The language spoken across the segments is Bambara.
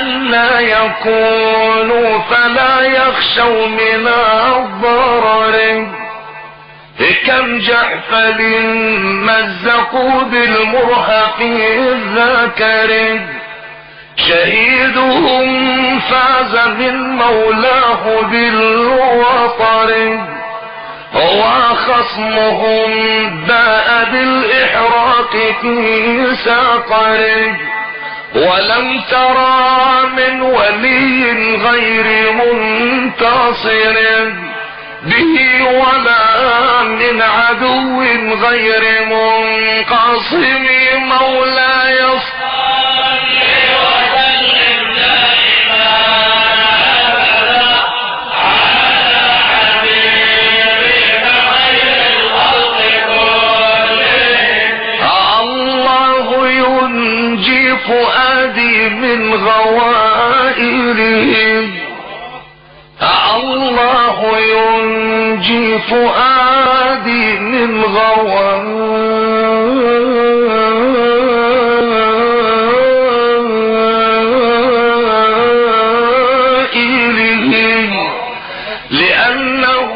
أن يكونوا فلا يخشوا من الضرر. كم جحفل مزقوا بالمرهق الذكر، شهيدهم فاز من مولاه بالوطر، وخصمهم باء بالإحراق في سقر، ولم ترى من ولي غير منتصر به ولا من عدو غير منقصم. مولاي صل وسلم دائما أبدا على حبيبك خير الخلق كلهم. الله ينجي فؤادي من غوائلهم، الله ينجي فؤادي من غوائلهم لأنه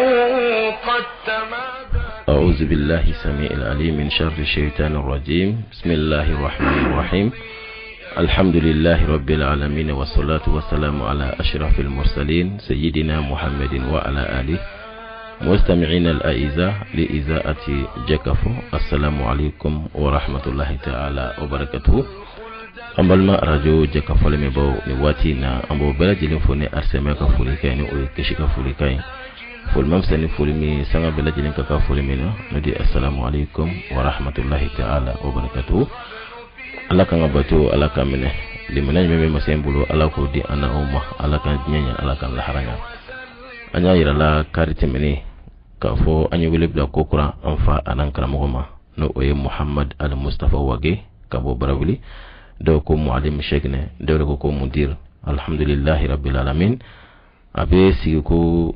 قد تمادى. أعوذ بالله السميع العليم من شر الشيطان الرجيم. بسم الله الرحمن الرحيم. الحمد لله رب العالمين، والصلاة والسلام على أشرف المرسلين سيدنا محمد وعلى آله مستمعين الأعزاء لإذاعة جكفو. السلام عليكم ورحمة الله تعالى وبركاته. An balima arajo Jɛkafɔ lamɛnbaaw, nin waati in na an b'o bɛɛ lajɛlen fo ni arsɛmɛ ka foli kan ye, ni o ye kisi ka foli kan ye. Foli ma fisa ni foli min sanga bɛɛ lajɛlen ka kan foli min na, n'o de ye assalamu alaikum wa rahmatullahi ta'ala wa barakatuhu. Ala k'an ka bato, Ala k'a minɛ. Limaniya jumɛn bɛ masa in bolo, Ala k'o di an n'aw ma. Ala k'an diɲɛ ɲɛ, Ala k'an lahara ɲɛ. An y'a yira la kari tɛmɛnen k'a fɔ an ye wele bila ko kura an fa an'an karamɔgɔ ma, n'o o ye Muhammad Al Mustafa Wage ka bɔ Barawuli. Dɔw ko Mualim Shekinɛ, dɔw yɛrɛ ko ko Mudir. Alhamdulillahi rabbil alamin. A bɛ sigi ko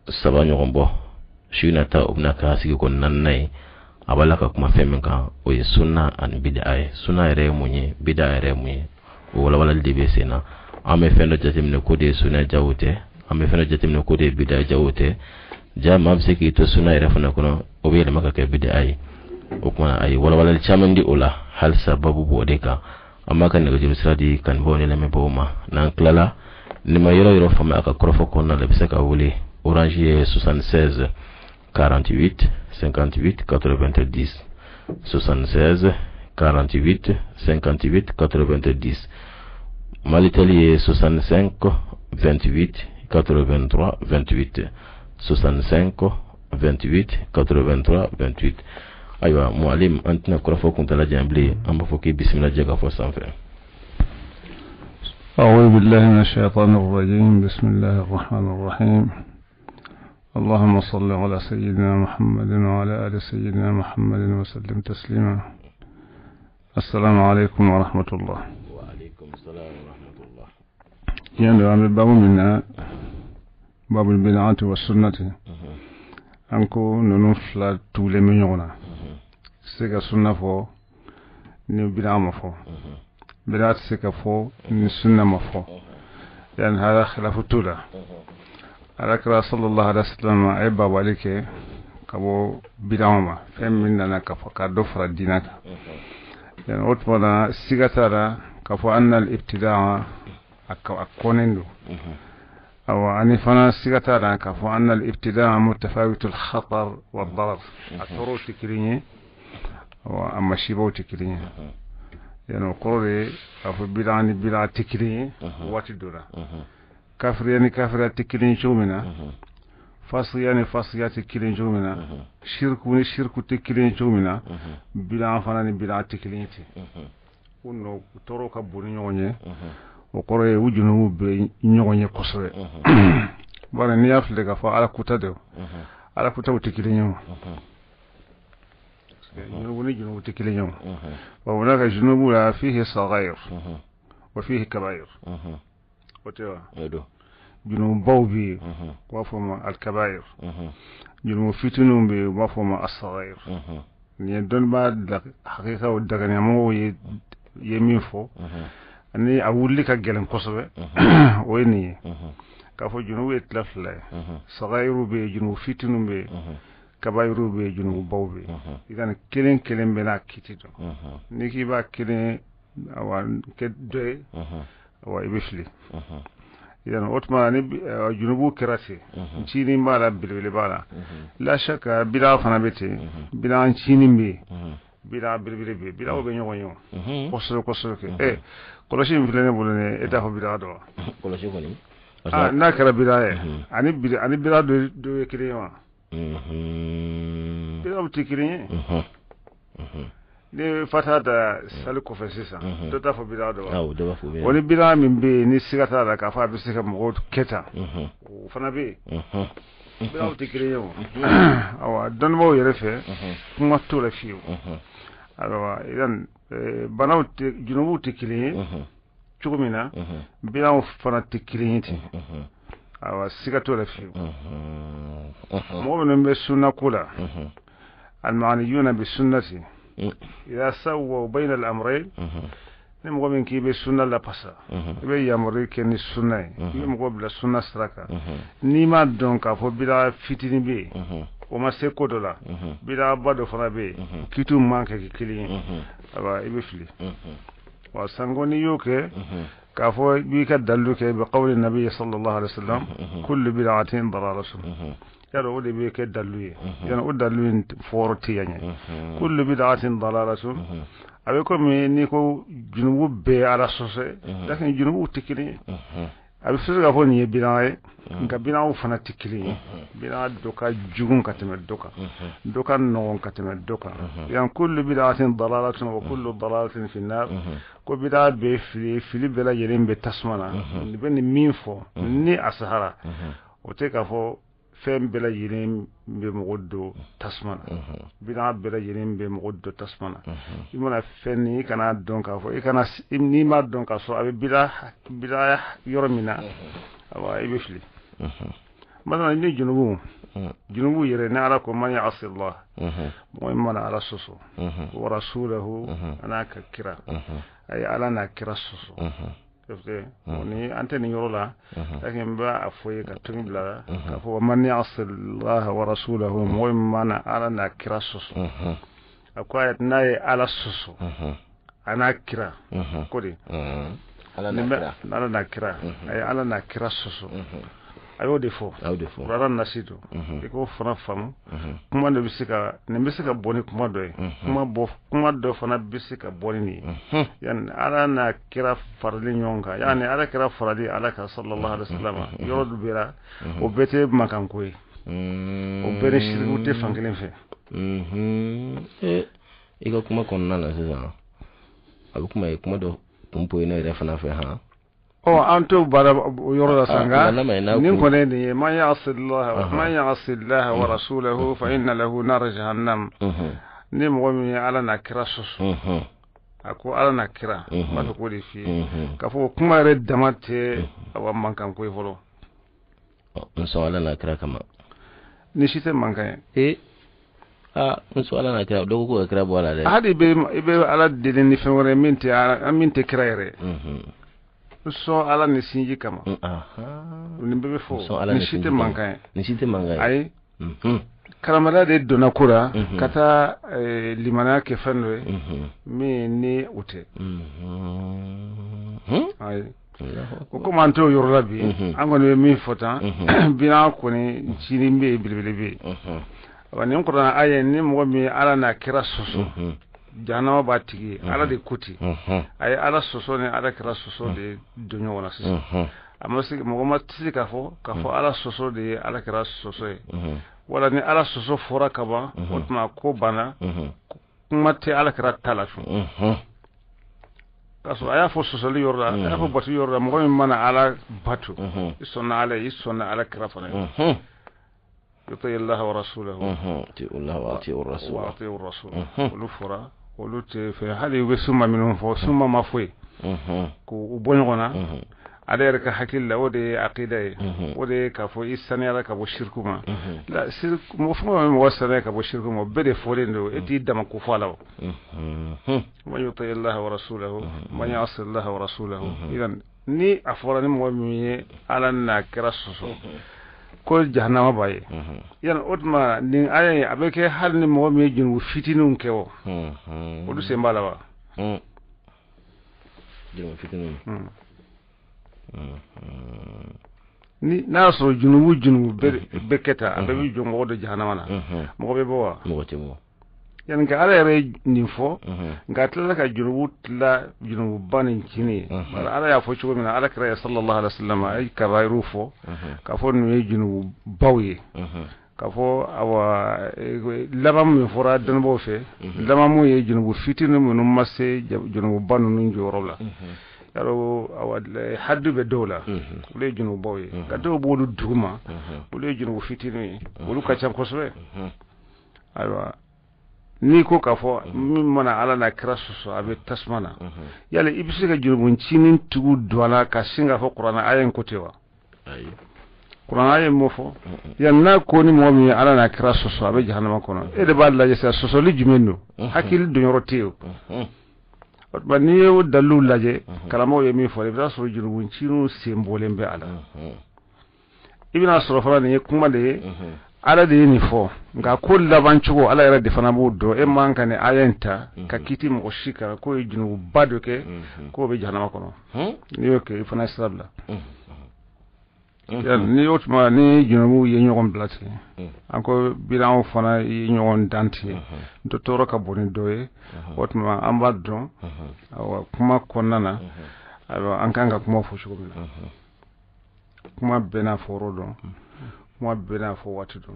3 ɲɔgɔn bɔ, su in ta o bɛna k'a sigi ko 4nan ye. A b'a la ka kuma fɛn min kan, o ye sunna ani bid'a ye. Sunna yɛrɛ ye mun ye, bid'a yɛrɛ ye mun ye, o walawalali de bɛ sen na. An bɛ fɛn dɔ jateminɛ k'o de ye sunna jago tɛ, an bɛ fɛn dɔ jateminɛ k'o de ye bid'a jago tɛ. Ja maa bɛ se k'i to sunna yɛrɛ fana kɔnɔ, o bɛ yɛlɛma ka kɛ bid'a ye. O tuma a ye walawalali caman di o la, halisa babu b'o de kan. An b'a ka nɛgɛjuru sira di kanubaaw ni lamɛnbaaw ma. N'an tilala, ni ma yɔrɔ yɔrɔ faamuya a ka kɔrɔfɔ kɔnɔna la, i bɛ se ka wele. Orange ye 76 48 58 90, 76 48 58 90. Malitel ye 65 28 83 28, 65 28 83 28. Ayiwa Mualim, an tɛna kɔrɔfɔ kuntala jan bilen, an b'a fɔ k'i bisimila Jɛkafɔ sanfɛ. أعوذ بالله من الشيطان الرجيم. بسم الله الرحمن الرحيم. اللهم صل على سيدنا محمد وعلى آل سيدنا محمد وسلم تسليما. السلام عليكم ورحمة الله. وعليكم السلام ورحمة الله. يعني عم باب منا باب البدعة والسنة. أنكو ننفلا تولي من يغنى سيكا سنة فو ني بدعة مفو بدعة سيكا فو ني سنة مفو، يعني هذا خلاف التولى. alakira sallallahu alaihi wasallam a ye babali kɛ ka bɔ bidaw ma, fɛn min nana ka fɔ ka dɔ fara diinɛ kan. Yani o tuma na siga t'a la k'a fɔ anna al-ibtidaa a kɔnnen don. Awa ani fana siga t'a la k'a fɔ anna al-ibtidaa mutafawitu al-khatar wa ad-darar, a tɔɔrɔw tɛ kelen ye, awa a masibaw tɛ kelen ye. Yani o kɔrɔ de k'a fɔ bidaa ni bidaa tɛ kelen ye waati dɔ la. Kafiriya ni kafiriya tɛ kelen cogo min na, fasiya ni fasiya tɛ kelen cogo min na, shirku ni shirku tɛ kelen cogo min na, bidan fana ni bidan tɛ kelen ten. U nɔ tɔɔrɔ ka bon ni ɲɔgɔn ye, o kɔrɔ ye u junubu bɛ ɲɔgɔn ye kosɛbɛ. Bari n'i y'a filɛ k'a fɔ Ala kuta de, Ala kutaw tɛ kelen ye o. Junubu ni junubu tɛ kelen ye o. Wa hunaka junubu la fihi saghair wa fihi kabair. O tɛ wa? Junububaw bɛ yen, u b'a fɔ o ma alikabair. Junubu fitininw bɛ yen, u b'a fɔ o ma asagair. Nin ye dɔnnibaa hakikaw daganiyamɔgɔw ye min fɔ. Ani a wulili ka gɛlɛn kosɛbɛ, o ye nin ye k'a fɔ junubu ye tila fila ye. Sagayiru bɛ yen, junubu fitininw bɛ yen, kabayiru bɛ yen, junububaw bɛ yen. I ka nin kelen kelen bɛɛ n'a kiti dɔn. N'i k'i b'a kelen awa kɛ dɔ ye, awa i bɛ fili. Yani o tuma ni junubu kɛra ten, ncinin b'a la, belebele b'a la. La shaka, bida fana bɛ ten, bida ncinin bɛ yen, bida belebele bɛ yen. Bidaw bɛ ɲɔgɔn ye o kosɛbɛ kosɛbɛ. Kɛ kɔlɔsi min filɛ ne bolo nin ye, e t'a fɔ bida dɔn wa? Kɔlɔsi kɔni. Ah, n'a kɛra bida ye, ani bida dɔ ye kelen ye wa? Bidaw tɛ kelen ye. Ni fata da sali kɔfɛ sisan, dɔ t'a fɔ bida dɔn wa? Awɔ, dɔ b'a fɔ bida. O ni bida min bɛ yen ni siga t'a la k'a fɔ a bɛ se ka mɔgɔw kɛ tan, o fana bɛ yen. Bidaw tɛ kelen ye o. Awa, dɔnnibaaw yɛrɛ fɛ, kuma t'o la fiyewu. Ayiwa, yan banaw tɛ, junubuw tɛ kelen ye cogo min na, bidaw fana tɛ kelen ye ten. Ayiwa, siga t'o la fiyewu. Mɔgɔ minnu bɛ sunna ko la, المعنيون بالسنة، إذا سووا بين الأمرين، ni mɔgɔ min k'i bɛ sunna lapasa, i bɛ yamaruya kɛ ni sunna ye, i bɛ mɔgɔ bila sunna sira kan, n'i m'a dɔn k'a fɔ bida fitinin bɛ yen, o ma se ko dɔ la, bidaba dɔ fana bɛ yen, kitiw man kɛ kɛ kelen ye, ayiwa, i bɛ fili. Wa sanko n'i y'o kɛ k'a fɔ i b'i ka dalilu kɛ bi qawli nabi sallallahu alaihi wasallam kullu bid'atin dalalatun, y'a dɔn o de bɛ kɛ dalilu ye. Yani o dalilu in fɔrɔ tɛ yan ye kullu bid'atin dalalatun, a bɛ komi n'i ko junubu bɛɛ ye Ala sɔsɔ ye, lakin junubuw tɛ kelen ye. A bɛ se k'a fɔ nin ye bida ye, nka bidaw fana tɛ kelen ye. Bida dɔ ka jugu ka tɛmɛ dɔ kan, dɔ ka nɔgɔn ka tɛmɛ dɔ kan. Yan kullu bid'atin dalalatun wa kullu dalalatin fi nar, ko bida bɛɛ fili, fili bɛɛ lajɛlen bɛ tasuma na. Nin bɛ nin min fɔ ni a sahara, o tɛ k'a fɔ fɛn bɛɛ lajɛlen bɛ mɔgɔ don tasuma na, bida bɛɛ lajɛlen bɛ mɔgɔ don tasuma na. I mana fɛn ni i kana dɔn k'a fɔ i kana, n'i m'a dɔn k'a sɔrɔ a bɛ bida yɔrɔ min na, awa, i bɛ fili. Masalan ni junubu yɛrɛ, ni Ala ko man ya'si Allah, mɔgɔ min mana Ala sɔsɔ, wa rasulahu, a n'a ka kira, a ye Ala n'a kira sɔsɔ. Ni an tɛ nin yɔrɔ la, lakin n b'a fɔ ye ka tun bila la k'a fɔ man ya'si Allah wa rasulahu, mɔgɔ min mana Ala n'a kira sɔsɔ, a ko a n'a ye Ala sɔsɔ a n'a kira ko de Ala n'a kira. Ala n'a kira, a ye Ala n'a kira sɔsɔ, a y'o de fɔ. A y'o de fɔ. Kuranɛ nasi don, i k'o fana faamu. Kuma dɔ bɛ se ka nin bɛ se ka bɔ ni kuma dɔ ye, kuma bɔ kuma dɔ fana bɛ se ka bɔ ni nin ye. Yani Ala n'a kira farali ɲɔgɔn kan, yani Ala kira farali Ala kan sallallahu alaihi wasallam, yɔrɔ dɔ bɛ la, o bɛɛ tɛ mankanko ye, o bɛɛ ni siriku tɛ fan kelen fɛ. I ka kuma kɔnɔna na sisan, a bɛ kuma ye kuma dɔ kun poyi ne yɛrɛ fana fɛ han. Ɔ, an t'o baara o yɔrɔ la sa, nka nin kɔni ye nin ye: man ya'si Allah, man ya'si Allah wa rasulahu fa inna lahu nar jahannam. Ni mɔgɔ min ye Ala n'a kira sɔsɔ, a ko Ala n'a kira, n b'a fɛ k'o de f'i ye k'a fɔ kuma yɛrɛ dama tɛ awa mankanko ye fɔlɔ. N sɔn Ala n'a kira kama. Ni si tɛ mankan ye. Aa, n sɔn Ala n'a kira, dɔw ko ka kira bɔ a la dɛ. Hali i bɛ Ala deli ni fɛn wɛrɛ min tɛ min tɛ kira yɛrɛ ye. N sɔn Ala ni sinji kama. Nin bɛɛ bɛ fɔ, nin si tɛ mankan ye. Nin si tɛ mankan ye. Ayi, karamɔgɔya de donna ko la ka taa limaniya kɛ fɛn dɔ ye min ni o tɛ. Ayi, o komi an t'o yɔrɔ la bi, an kɔni bɛ min fɔ tan, bina kɔni ncinin bɛ yen, belebele bɛ yen. Wa nin kuranɛ aya, ni mɔgɔ min ye Ala n'a kira sɔsɔ, jahanama b'a tigi ye. Ala de ko ten. A ye Ala sɔsɔ ni Ala kira sɔsɔ de don ɲɔgɔn na sisan. A ma se, mɔgɔ ma tɛ se k'a fɔ Ala sɔsɔ de ye Ala kira sɔsɔ ye, wala ni Ala sɔsɔ fɔra ka ban, o tuma ko banna, kuma tɛ Ala kira ta la tun. K'a sɔrɔ a y'a fɔ sɔsɔli yɔrɔ la, a y'a fɔ bato yɔrɔ la, mɔgɔ min mana Ala bato, i sɔnna Ala ye, i sɔnna Ala kira fana ye. yuti Allah wa rasulahu. Ati'u Allah wa ati'u rasul. Wa ati'u rasul. Olu fɔra, olu tɛ fɛ hali u bɛ suma minnu fɔ, suma ma fɔ yen k'u bɔ ɲɔgɔn na. Ale yɛrɛ ka hakili la, o de ye aqida ye, o de ye k'a fɔ i saniyara ka bɔ shirku ma. La mɔgɔ fɛn o fɛn bɛ mɔgɔ saniya ka bɔ shirku ma, o bɛɛ de fɔlen don, e t'i dama ko fɔ a la. O man yuti Allah wa rasulahu, man ya'si Allah wa rasulahu. Idan ni a fɔra ni mɔgɔ min ye Ala n'a kira sɔsɔ ko jahanama b'a ye, yan o tuma nin aya in a bɛ kɛ hali ni mɔgɔ min ye junubu fitininw kɛ, o olu sen b'a la wa? Junubu fitininw. Ni n'a y'a sɔrɔ junubu bɛɛ kɛ tan, a bɛɛ bɛ jɔ mɔgɔ dɔ jahanama na, mɔgɔ bɛ bɔ wa? Mɔgɔ tɛ bɔ. Yani ka Ala yɛrɛ ye nin fɔ, nka a tilala ka junubu tila junububa ni ncinin ye. Bari Ala y'a fɔ cogo min na, Ala kira ye sallallahu alaihi wasallam a ye kabayiru fɔ k'a fɔ ninnu ye junububaw ye, k'a fɔ awa laban min fɔra dɔnnibaaw fɛ, laban mun ye junubu fitinin minnu ma se junububa ninnu jɔyɔrɔ la. Yarɔ awa hadu bɛ dɔw la, olu ye junububaw ye, nka dɔw b'olu duguma, olu ye junubu fitinin ye, olu ka ca kosɛbɛ. Ayiwa, n'i ko k'a fɔ min mana Ala n'a kira sɔsɔ a bɛ tasuma na, yali i bɛ se ka jurumu ncinin tugu don a la ka sin k'a fɔ kuranɛ aya in ko ten wa? Kuranɛ aya in m'o fɔ. Yan n'a ko ni mɔgɔ min ye Ala n'a kira sɔsɔ a bɛ jahanama kɔnɔ, e de b'a lajɛ sisan sɔsɔli jumɛn don, hakili donyɔrɔ tɛ yen. O tuma n'i ye o daliluw lajɛ, karamɔgɔw ye min fɔ, i bɛ taa sɔrɔ jurumu ncininw sen bɔlen bɛ a la. I bɛna sɔrɔ fana nin ye kuma de ye, Ala de ye nin fɔ, nka ko laban cogo Ala yɛrɛ de fana b'o dɔn. E man ka nin aya in ta ka kiti mɔgɔ si kan k'o ye junububa dɔ kɛ k'o bɛ jahanama kɔnɔ. N'i y'o kɛ, i fana ye sira bila. Ni o tuma ni junubuw ye ɲɔgɔn bila ten, an ko bidanw fana ye ɲɔgɔn dan ten, dɔ tɔɔrɔ ka bon ni dɔ ye. O tuma an b'a dɔn awa kuma kɔnɔna na, ayiwa an kan ka kuma fɔ cogo min na, kuma bɛɛ n'a fɔ yɔrɔ dɔn, kuma bɛɛ n'a fɔ waati dɔn.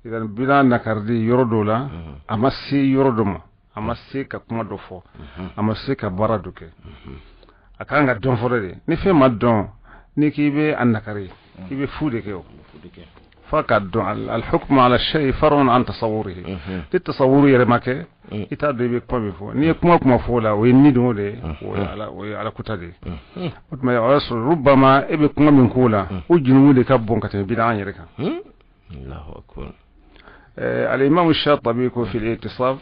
Idan bidan nakaridi yɔrɔ dɔw la, a ma se yɔrɔ dɔ ma, a ma se ka kuma dɔ fɔ, a ma se ka baara dɔ kɛ, a kan ka dɔn fɔlɔ de. Ni fɛn ma dɔn, n'i k'i bɛ a nakari, i bɛ fu de kɛ. O f'a ka dɔn al-hukmu ala shay far'un an tasawwurihi. Ni tasawwuru yɛrɛ ma kɛ, i t'a dɔn i bɛ kuma min fɔ. N'i ye kuma fɔ o la, o ye ni don de ye, o ye Ala kuta de ye. O tuma o y'a sɔrɔ rubama e bɛ kuma min k'o la, o junumu de ka bon ka tɛmɛ bidan yɛrɛ kan. Allahu akbar. Al-imam Shatibi ko fi al-i'tisam,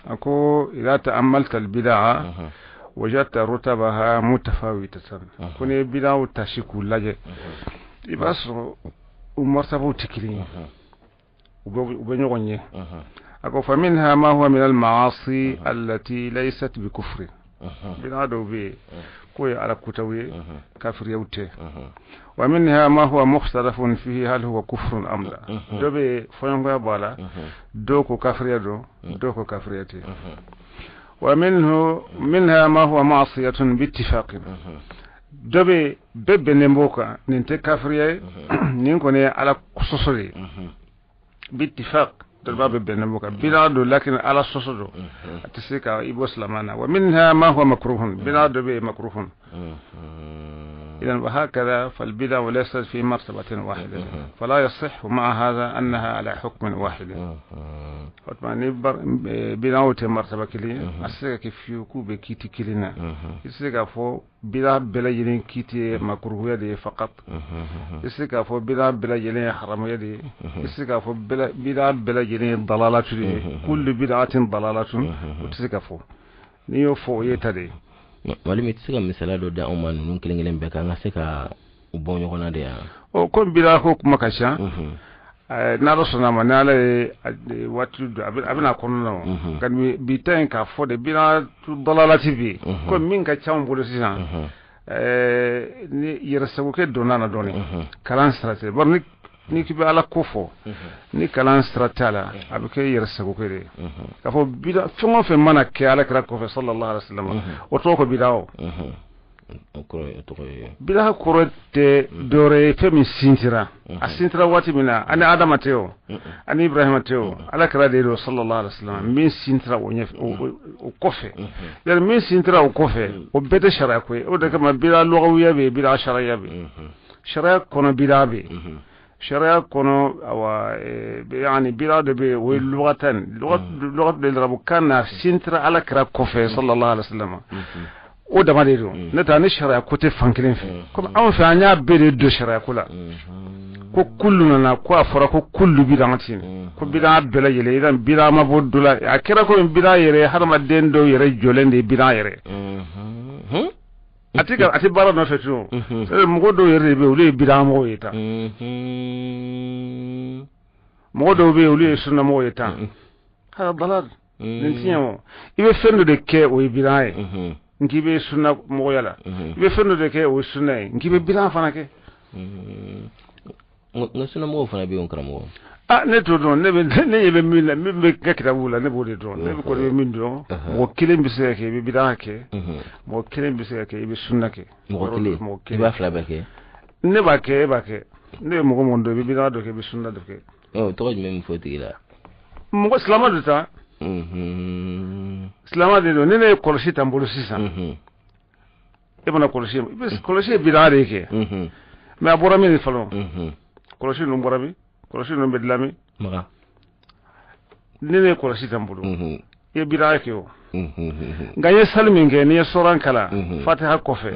a ko idha ta'ammalta al-bid'a wajadta rutabaha mutafawitatan. Ko ni bidanw tasi k'u lajɛ, i b'a sɔrɔ u martabaw tɛ kelen ye, u bɛ ɲɔgɔn ye. A ko fa minha ma huwa min al-ma'asi allati laysat bi kufri. Bidan dɔw bɛ yen k'o ye Ala kutaw ye, kafiriyaw tɛ. Wa minha ma huwa mukhtalafun fihi hal huwa kufrun am la. Dɔ bɛ yen fɔɲɔgɔnya b'a la, dɔw ko kafiriya don, dɔw ko kafiriya tɛ. Wa minha ma huwa ma'siyatun bi ittifaqin. Dɔ bɛ bɛɛ bɛnnen b'o kan, nin tɛ kafiriya ye, nin kɔni ye Ala sɔsɔ de ye. Bi ittifaq, dɔ b'a bɛɛ bɛnnen b'o kan. Bidan don, lakin Ala sɔsɔ don, a tɛ se ka i bɔ silamɛya na. Wa minha ma huwa makruhun, bidan dɔ bɛ yen makruhun. إذن وهكذا فالبدع ليست في مرتبة واحدة، فلا يصح مع هذا أنها على حكم واحد. O ni bidanw tɛ martaba kelen ye, a tɛ se ka kɛ fiyewu k'u bɛ kiiti kelen na. I tɛ se k'a fɔ bidan bɛɛ lajɛlen kiiti ye makruhuya de ye faqat, i tɛ se k'a fɔ bidan bɛɛ lajɛlen ye haramuya de ye, i tɛ se k'a fɔ bidan bɛɛ lajɛlen ye dalalatu de ye. Kullu bid'atin dalalatun, o tɛ se ka fɔ. N'i y'o fɔ, o ye ta de ye. Mwalimu, i tɛ se ka misaliya dɔ di anw ma ninnu kelen kelen bɛɛ kan, an ka se ka u bɔ ɲɔgɔn na de yan? Ɔ, komi bidan ko kuma ka ca, n'Ala sɔnna a ma, ni Ala ye waati don, a bɛna kɔnɔna na o. Nka bi ta in k'a fɔ de bidan dalalati bɛ yen, komi min ka ca anw bolo sisan, ni yɛrɛsagokɛ donna na dɔɔnin, kalan sira tɛ. Bari ni k'i bɛ Ala ko fɔ, ni kalan sira t'a la, a bɛ kɛ yɛrɛsagokɛ de ye. K'a fɔ bidan fɛn o fɛn mana kɛ Ala kira kɔfɛ sallallahu alaihi wasallam, o tɔgɔ ko bidan o. Bidan kɔrɔ tɛ dɔwɛrɛ ye fɛn min sintira. A sintira waati min na, ani Adama tɛ o, ani Ibrahima tɛ o, Ala kira de don sallallahu alaihi wasallam, min sintira o ɲɛfɛ, o kɔfɛ. Yali min sintira o kɔfɛ, o bɛɛ tɛ sariya ko ye. O de kama bidan lugawiya bɛ yen, bidan sariya bɛ yen. Sariya kɔnɔ bidan bɛ yen. Sariya kɔnɔ awa yani bidan dɔ bɛ yen, o ye lugatan, lugat de arabu kan na sintira Ala kira kɔfɛ sallallahu alaihi wasallam. O dama de don. Ne ta ni sariya ko tɛ fan kelen fɛ, komi anw fɛ an y'a bɛɛ de don sariya ko la, ko kullu nana, ko a fɔra ko kullu bid'atin, ko bid'a bɛɛ lajɛlen, idan bid'a ma bɔ dɔ la, a kɛra komi bid'a yɛrɛ, hadamaden dɔw yɛrɛ jɔlen de ye bid'a yɛrɛ. A tɛ a tɛ baara nɔfɛ tun. Mɔgɔ dɔw yɛrɛ de bɛ yen, olu ye bid'a mɔgɔw ye tan. Mɔgɔ dɔw bɛ yen, olu ye sunna mɔgɔw ye tan. Ha dalal, nin tiɲɛ o. I bɛ fɛn dɔ de kɛ, o ye bid'a ye, n k'i bɛ sunna mɔgɔya la. I bɛ fɛn dɔ de kɛ, o ye sunna ye, n k'i bɛ bid'a fana kɛ. Nka sunna mɔgɔw fana bɛ yen, karamɔgɔ. Ah, ne t'o dɔn. Ne bɛ ne ɲɛ bɛ min na, min bɛ kɛ kitabu la, ne b'o de dɔn. Ne bɛ kɔni bɛ min dɔn, mɔgɔ kelen bɛ se ka kɛ i bɛ bid'a kɛ, mɔgɔ kelen bɛ se ka kɛ i bɛ sunna kɛ. Mɔgɔ kelen, i b'a fila bɛɛ kɛ. Ne b'a kɛ, e b'a kɛ. Ne bɛ mɔgɔ mɔgɔ dɔn, i bɛ bid'a dɔ kɛ, i bɛ sunna dɔ kɛ. Ɔ, tɔgɔ jumɛn bɛ fɔ o tigi la? Mɔgɔ silamɛ dɔ ta. Silamɛ de don. Ni ne ye kɔlɔsi ta n bolo sisan, e mana kɔlɔsi, i bɛ kɔlɔsi ye bid'a de kɛ. Mais a bɔra min de fɔlɔ? Kɔlɔsi ninnu bɔra min? Kɔlɔsi ninnu bɛ dilan min? Maga. Ni ne ye kɔlɔsi ta n bolo, i ye bid'a kɛ o. Nka n ye sali min kɛ, n'i ye sɔran kalan Fatiha kɔfɛ,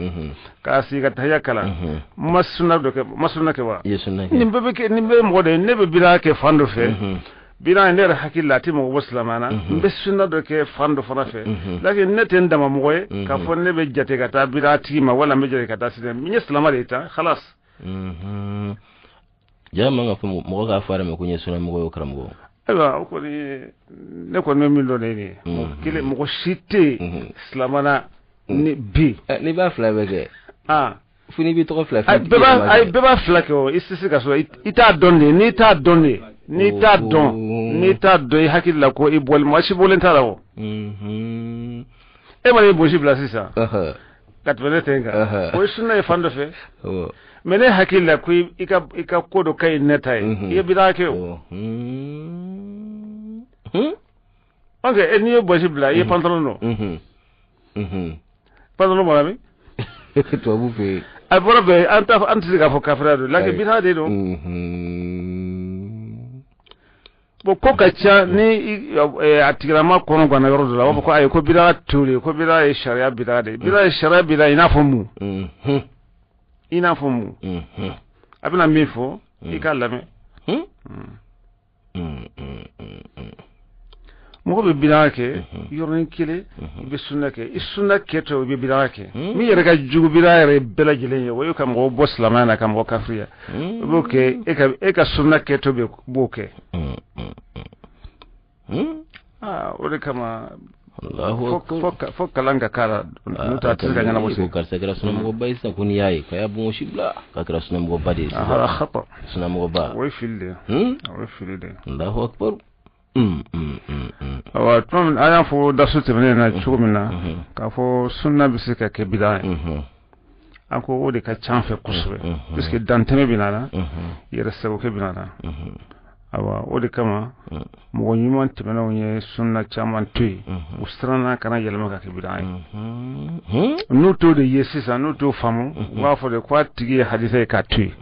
k'a sigi ka tahiya kalan, n ma sunna dɔ kɛ, n ma sunna kɛ wa? I ye sunna kɛ. Nin bɛɛ bɛ kɛ, nin bɛɛ ye mɔgɔ de ye. Ne bɛ bid'a kɛ fan dɔ fɛ, bid'a ne yɛrɛ hakili la, a tɛ mɔgɔ bɔ silamɛya la. N bɛ sunna dɔ kɛ fan dɔ fana fɛ, lakin ne tɛ n dama mɔgɔ ye k'a fɔ ne bɛ jate ka taa bid'a tigi ma, wala n bɛ jate ka taa sisan. N ye silamɛ de ye tan, khalas. Ja man ka fɔ mɔgɔ k'a fɔ a yɛrɛ ma ko n ye sunna mɔgɔ ye, o karamɔgɔ. Ayiwa, o kɔni, ne kɔni bɛ min dɔn de ye nin ye. Mɔgɔ kelen, mɔgɔ si tɛ yen silamɛ na ni bi. N'i b'a fila bɛɛ kɛ. Fo n'i b'i tɔgɔ fila. Ayi, bɛɛ b'a fila kɛ o. I tɛ se ka sɔrɔ i t'a dɔn de. N'i t'a dɔn de, n'i t'a dɔn, n'i t'a dɔn, i hakili la ko i bɔlen, maa si bɔlen t'a la o. E mana i gosi bila sisan ka tɛmɛ ne ten kan, o ye sunna ye fan dɔ fɛ. Mais ne hakili la ko i ka ko dɔ ka ɲi ne ta ye, i ye bid'a kɛ o. Ok, n'i ye gosi bila, i ye pantalon don. Pantalon bɔra min? Tubabu fɛ yen. A bɔra bɛɛ, an t'a fɔ, an tɛ se k'a fɔ kafiriya don, lakin bid'a de don. Bon, ko ka ca ni a tigilama kɔnɔ ganna yɔrɔ dɔ la, a b'a fɔ ko ayi, ko bid'a t'o de ye, ko bid'a ye sariya bid'a de ye. Bid'a ye sariya bid'a, i n'a fɔ mun? I n'a fɔ mun? A bɛna min fɔ, i k'a lamɛn. Mɔgɔ bɛ bid'a kɛ yɔrɔnin kelen, i bɛ sunna kɛ. I sunna kɛtɔ, i bɛ bid'a kɛ. Min yɛrɛ ka jugu bid'a yɛrɛ bɛɛ lajɛlen ye, o ye ka mɔgɔw bɔ silamɛya la, ka mɔgɔ kafiriya. I b'o kɛ, e ka sunna kɛtɔ bɛ b'o kɛ. Aa, o de kama fo kalan ka k'a la, n'o tɛ a tɛ se ka ɲɛnabɔ. Ko karisa kɛra sunamɔgɔba ye sisan, ko n'i y'a ye k'a y'a bongosi bila, k'a kɛra sunamɔgɔba de ye sisan. Khata. Sunamɔgɔba. O ye fili de ye, o ye fili de ye. Allahu akbar. Awa, tuma min an y'a fɔ dasu tɛmɛnen na cogo min na, k'a fɔ sunna bɛ se ka kɛ bida ye, an ko o de ka ca an fɛ kosɛbɛ, puisque dantɛmɛ bɛ na la, yɛrɛ sagokɛ bɛ na la. Awa, o de kama mɔgɔ ɲuman tɛmɛnenw ye sunna caman to yen, u siranna kana yɛlɛma ka kɛ bida ye. N'u t'o de ye sisan, n'u t'o faamu, u b'a fɔ de ko a tigi ye hadisa ye k'a to yen.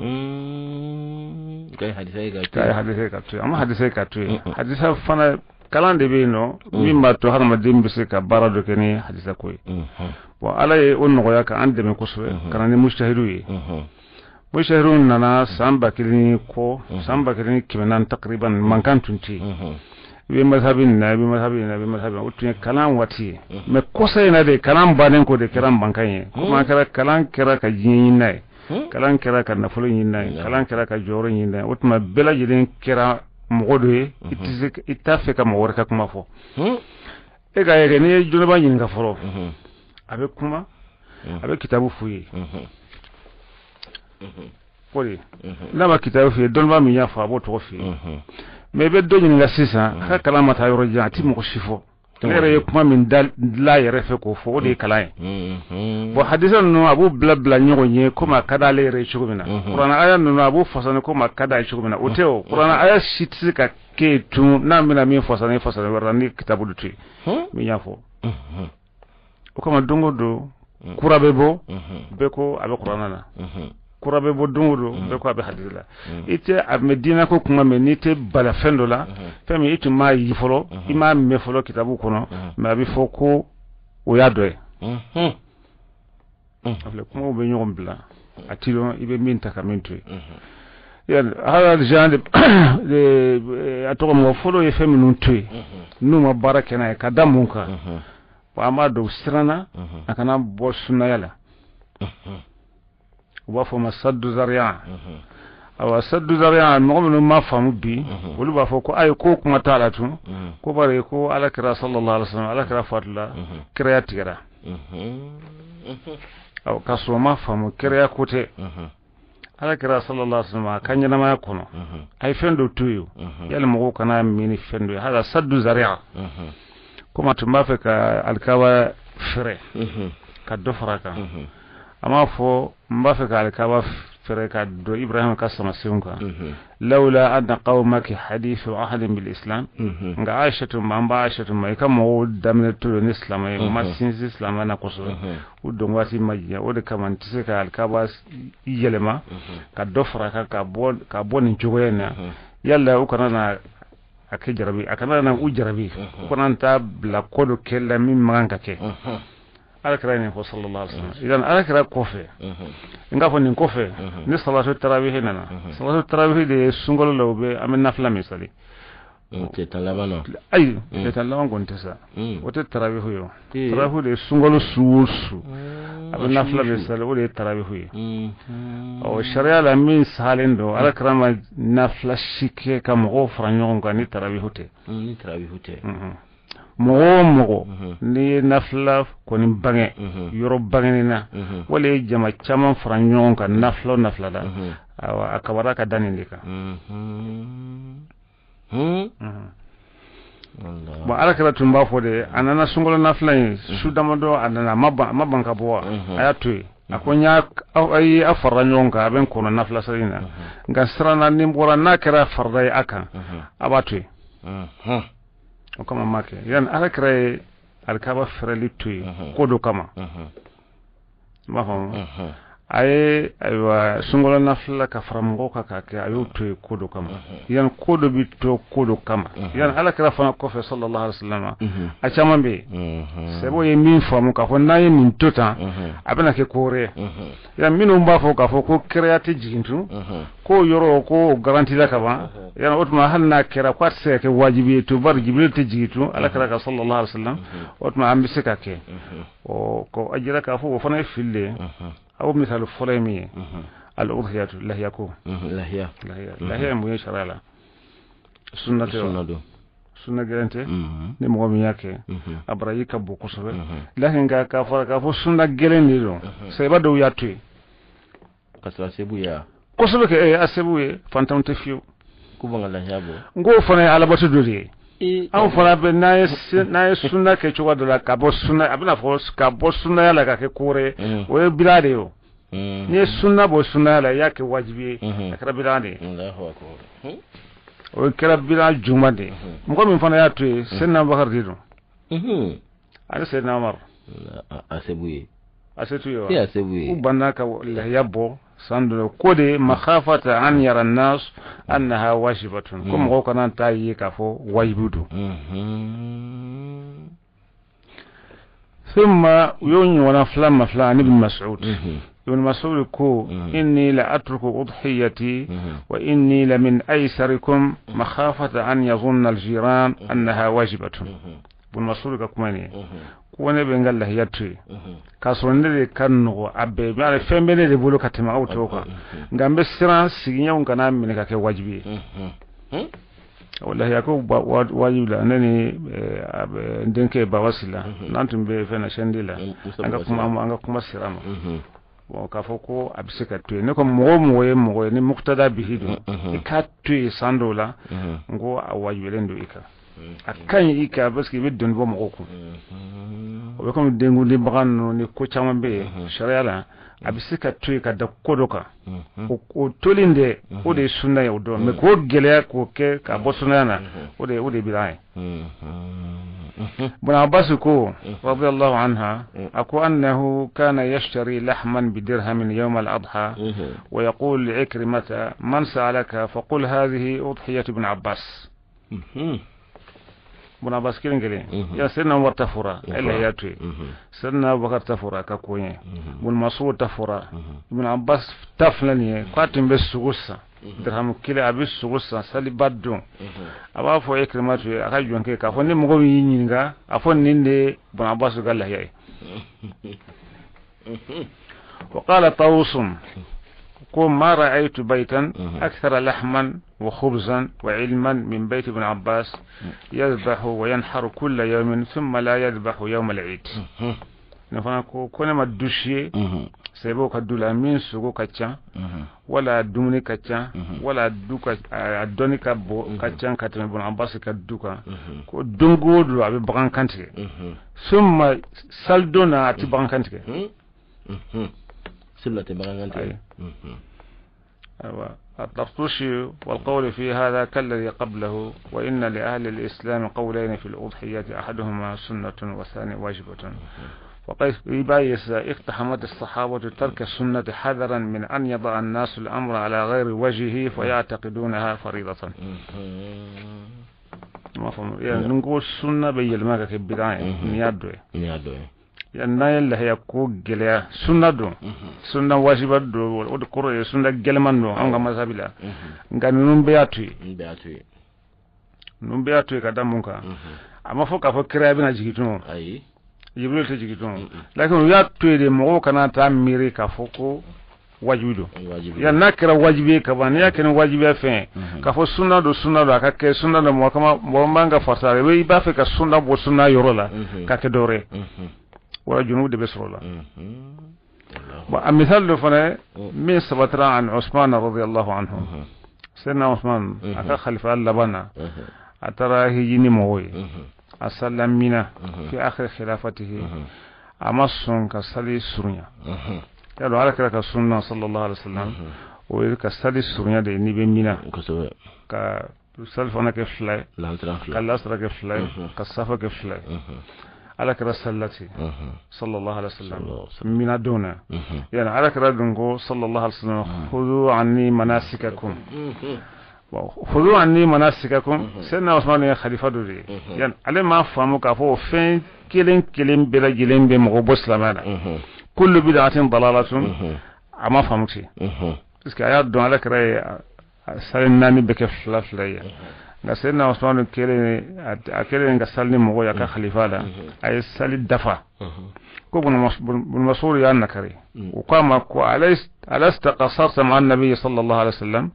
K'a ye hadisa ye k'a to K'a ye yen. Hadisa ye k'a to yen. An ma hadisa ye k'a to yen. Hadisa fana, kalan de bɛ yen nɔ min b'a to hadamaden bɛ se ka baara dɔ kɛ ni hadisa ko ye. Bon, Ala ye o nɔgɔya ka an dɛmɛ kosɛbɛ ka na ni mujahidu ye. Mujahidu nana san 1000 ni kɔ, san 1400 takriban, mankan tun tɛ yen. I bɛ mazhabi nin na, i bɛ mazhabi nin na, i bɛ mazhabi, o tun ye kalan waati ye. Mais kɔsa in na de, kalan bannen ko de kɛra mankan ye. Komi a kɛra, kalan kɛra ka diɲɛ ɲini n'a ye, kalan kɛra ka nafolo ɲini n'a ye, kalan kɛra ka jɔyɔrɔ ɲini n'a ye, o tuma bɛɛ lajɛlen kɛra mɔgɔ dɔ ye, i tɛ se, i t'a fɛ ka mɔgɔ wɛrɛ ka kuma fɔ. E k'a ye kɛ, n'i ye jɔnniba ɲininka fɔlɔ, a bɛ kuma, a bɛ kitabu f'u ye o de. N'a ma kitabu f'i ye, dɔnniba min y'a fɔ, a b'o tɔgɔ f'i ye. Mais i bɛ dɔ ɲininka sisan, a ka kalan ma taa yɔrɔ jan, a ti mɔgɔ si fɔ. Ne yɛrɛ ye kuma min da dilan yɛrɛ fɛ k'o fɔ, o de ye kalan ye. Bon, hadisa ninnu, a b'u bila bila ɲɔgɔn ye komi a ka d'ale yɛrɛ ye cogo min na. Kuranɛ aya ninnu, a b'u fasani komi a ka d'a ye cogo min na. O tɛ o kuranɛ aya si tɛ se ka kɛ yen tun n'a bɛna min fasani fasani wɛrɛ la ni kitabu de to yen min y'a fɔ. O kama don o don kura bɛ bɔ, bɛɛ ko a bɛ kuranɛ na. Kura bɛ bɔ don o don, bɛɛ ko a bɛ hadisi la. I tɛ a mɛ diinɛ ko kuma mɛn n'i tɛ bala fɛn dɔ la, fɛn min i tun m'a ye fɔlɔ, i m'a mɛn fɔlɔ kitabu kɔnɔ, mais a bɛ fɔ ko o y'a dɔ ye. A filɛ, kumaw bɛ ɲɔgɔn bila, a ti dɔn i bɛ min ta ka min to yen. Yali hali Jean de a tɔgɔ, mɔgɔ fɔlɔ ye fɛn minnu to yen n'u ma baara kɛ n'a ye, ka da mun kan? Wa an b'a dɔn u siranna a kana bɔ sunnaya la. U b'a fɔ o ma saddu zariya. Awa, saddu zariya, mɔgɔ minnu ma faamu bi, olu b'a fɔ ko ayi, ko kuma t'a la tun, ko bari ko ala kira sallallahu alaihi wasallam, ala kira fatula, kiraya tigɛra. Awa, k'a sɔrɔ ma faamu, kiraya ko tɛ. Ala kira sallallahu alaihi wasallam, a ka ɲɛnamaya kɔnɔ, a ye fɛn dɔ to yen, yali mɔgɔw kana miiri fɛn dɔ ye. Hali saddu zariya, komi a tun b'a fɛ ka alikaba fɛrɛ ka dɔ fara a kan, a m'a fɔ n b'a fɛ ka alikaba fɛrɛ ka don Ibrahima ka samasenw kan, lawla anna qawmaki hadithu ahadin bil islam. Nka Aisha tun ma, an b'a Aisha tun ma, i ka mɔgɔw daminɛ to ni silamɛ ye, u ma sinsin silamɛ na kosɛbɛ, u don waati ma janya, o de kama n tɛ se ka alikaba yɛlɛma ka dɔ fara a kan ka bɔ nin cogoya in na. Yala u kana na a kɛ jarabi, a kana na u jarabi, u kana taa bila ko dɔ kɛ la min man kan ka kɛ. Ala kira ye nin fɔ sallallahu alaihi wasallam. Idan ala kira kɔfɛ, n k'a fɔ nin kɔfɛ, ni salatu tarawih nana, salatu tarawih de ye sunkalo la, u bɛ an bɛ nafila min sali. Tile 10 laban na. Ayi, tile 10 laban kɔni tɛ sa, o tɛ tarawih ye. O tarawih de ye sunkalo su o su a bɛ nafila min sali, o de ye tarawih ye. Ɔ, sariya la, min salen don, ala kira ma nafila si kɛ ka mɔgɔw fara ɲɔgɔn kan ni tarawih tɛ. Ni tarawih tɛ. Mɔgɔ o mɔgɔ n'i ye nafila kɔni bange yɔrɔ bangeni na, wala ye jama caman fara ɲɔgɔn kan nafila o nafila la, awa, a kabara ka da nin de kan. Bon, ala kira tun b'a fɔ de, a nana sunkalo nafila in su damadɔ, a nana, a ma ban ka bɔ wa, a y'a to yen. A ko n y'a aw ye, aw farala ɲɔgɔn kan, a bɛ n kɔnɔ nafila sali in na, nka siranna ni n bɔra n'a kɛra farida ye a kan, a b'a to yen. O kama ma kɛ. Yani ala kira ye alikaba fɛrɛli to yen ko dɔ kama, i b'a faamu, a ye, ayiwa, sunkalo nafila ka fara mɔgɔw kan k'a kɛ, a y'o to yen ko dɔ kama. Yani ko dɔ bɛ to ko dɔ kama. Yani ala kira fana kɔfɛ sallallahu alaihi wasallam, a caman bɛ yen, sɛbɛw ye min faamu k'a fɔ n'an ye nin to tan, a bɛna kɛ ko wɛrɛ ye. Yan minnu b'a fɔ k'a fɔ ko kiraya tɛ jigin tun, k'o yɔrɔ ko garanti la ka ban, yan o tuma hali n'a kɛra ko a tɛ se ka kɛ wajibi ye tun, bari Jibril tɛ jigin tun ala kira ka sallallahu alaihi wasallam, o tuma an bɛ se ka kɛ. Ɔ, ko a jira k'a fɔ o fana ye fili de ye. Aw misali fɔlɔ ye min ye, al-udhiyatu, lahiya ko. Lahiya. Lahiya, lahiya ye mun ye sariya la? Sunna tɛ wa? Sunna don. Sunna gɛlɛn tɛ. Ni mɔgɔ min y'a kɛ, a baraji ka bon kosɛbɛ. Lakin nka k'a fɔra k'a fɔ sunna gɛlɛn de don, sɛbɛ dɔw y'a to yen. Ka sɔrɔ a sebu ye. Kosɛbɛ kɛ, a sebu ye, fantanw tɛ fiyewu. K'u ban ka lahiya bɔ. N k'o fana ye alabato dɔ de ye. Anw fana bɛ n'an ye sunna kɛ cogoya dɔ la, ka bɔ sunna, a bɛna fɔ ka bɔ sunnaya la ka kɛ ko wɛrɛ ye, o ye bida de ye. O n'i ye sunna bɔ sunnaya la, i y'a kɛ wajibi ye, a kɛra bida de ye. O kɛra bida juguman de ye. Mɔgɔ min fana y'a to yen, Seyidina Abubakar de don, ani Seyidina Umar. A sebu ye. A se t'u ye wa? E, a sebu ye. U banna ka lahiya bɔ san dɔ ko de makhafata an yara nas annaha wajibatun, ko mɔgɔw kana taa ye k'a fɔ wajibi don. Thumma u y'o ɲɔgɔnna fila ma fila ani Ibn Mas'ud. Ibn Mas'ud ko inni la atruku udhiyati wa inni la min aysarikum makhafata an yazunna al-jiran annaha wajibatun. Ibn Mas'ud ka kuma nin ye ko ne bɛ n ka lahiya to yen k'a sɔrɔ ne de ka nɔgɔ a bɛɛ mais fɛn bɛ ne de bolo ka tɛmɛ aw tɔw kan, nka n bɛ siran sigiɲɛw kana minɛ ka kɛ wajibi ye. O lahiya ko wajibi la, ne ni n denkɛ Baba Sila, n'an tun bɛ fɛn na chaîne la, an ka kuma sira ma. Bon, k'a fɔ ko a bɛ se ka to yen, ne ko mɔgɔ o mɔgɔ ye mɔgɔ ye ni muqtada bihi don, i k'a to yen san dɔw la, n ko a wajibiyalen don i kan, a ka ɲi i kan, parce que i bɛ dɔnni bɔ mɔgɔw kun. O bɛ komi denkundi bagan ninnu ni ko caman bɛ yen sariya la, a bɛ se ka to yen ka da ko dɔ kan. O tolen de, o de ye sunna ye o don, mais k'o gɛlɛya k'o kɛ k'a bɔ sunnaya na, o de ye bid'a ye. Ibn Abbas ko radiyallahu anha, a ko annahu kana yashtari lahman bidirhamin yawm al-adha wa yaqul li'ikrimata man sa'alaka faqul hadhihi udhiyatu ibn Abbas. Ibn Abbas kelen kelen ya Sayyidina Umar ta fɔra a ye lahiya to yen Sayyidina Abubakar ta fɔra a ka ko ɲɛ Ibn Mas'ud ta fɔra Ibn Abbas ta filɛ nin ye k'a tun bɛ sogo san dirhamu kelen a bɛ sogo san saliba don a b'a fɔ Ikrimatu ye a ka jɔnkɛ k'a fɔ ni mɔgɔ min y'i ɲininka a fɔ nin de ye Ibn Abbas ka lahiya ye وقال طاووس ko ما رأيت بيتا أكثر لحما وخبزا وعلما من بيت ابن عباس يذبح وينحر كل يوم ثم لا يذبح يوم العيد ne fana ko ko ne ma du si ye sahabaw ka du la min sogo ka ca wala dumuni ka ca wala du ka a dɔnni ka bɔ ka ca ka tɛmɛ Ibn Abbas ka du kan ko don o don a bɛ bagan kantigɛ summa salidon na a tɛ bagan kantigɛ seli tɛ bagan kantigɛ أيوة الطرطوشي والقول في هذا كالذي قبله وإن لأهل الإسلام قولين في الأضحية أحدهما سنة والثاني واجبة وقيس اقتحمت الصحابة ترك السنة حذرا من أن يضع الناس الأمر على غير وجهه فيعتقدونها فريضة ما فهم يعني نقول السنة بيلما كبدعة نيادو yan n'an ye lahiya ko gɛlɛya sunna don sunna wajiba don o de kɔrɔ ye sunna gɛlɛman don anw ka masabi la nka ninnu bɛɛ y'a to yen ninnu bɛɛ y'a to yen ka da mun kan a ma fɔ k'a fɔ kiraya bɛna jigin tun Jibril tɛ jigin tun lakin u y'a to yen de mɔgɔw kana taa miiri k'a fɔ ko wajibi don yan n'a kɛra wajibi ye kaban n'i y'a kɛ ni wajibiya fɛn ye k'a fɔ sunna don sunna don a ka kɛ sunna don mɔgɔ kama mɔgɔ man ka farisa i b'a fɛ ka sunna bɔ sunna yɔrɔ la ka kɛ dɔ wɛrɛ ye wala junubu de bɛ sɔrɔ o la bon a misali dɔ fana ye min sabatira an Usman radiyallahu anhu Sayyidina Usman a ka khalifa laban na a taara hiji ni mɔgɔw ye a salila Mina fi akhir khilafatihi a ma sɔn ka sali surunya y'a dɔn ala kira ka sunna sallallahu alaihi wasallam o ye ka sali surunya de ye n'i bɛ Mina ka sali fana kɛ fila ye ka lasara kɛ fila ye ka safa kɛ fila ye ala kira salila ten sallallahu alaihi wasallam Mina don na yani ala kira dun ko sallallahu alaihi wasallam khudhu anni manasikakum khudhu anni manasikakum Sayyidina Usman ye khalifa dɔ de ye yani ale m'a faamu k'a fɔ o fɛn kelen kelen bɛɛ lajɛlen bɛ mɔgɔ bɔ silamɛya la kullu bid'atin dalalatun a ma faamu ten parce que a y'a dɔn ala kira ye sali naani bɛ kɛ fila fila ye nka Sayyidina Usman kɛlen a kɛlen ka sali ni mɔgɔ ye a ka khalifa la a ye sali dafa ko Ibn Mas'ud y'a nakari o ko a ma ko alasta qasarta ma'a nabi sallallahu alaihi wasallam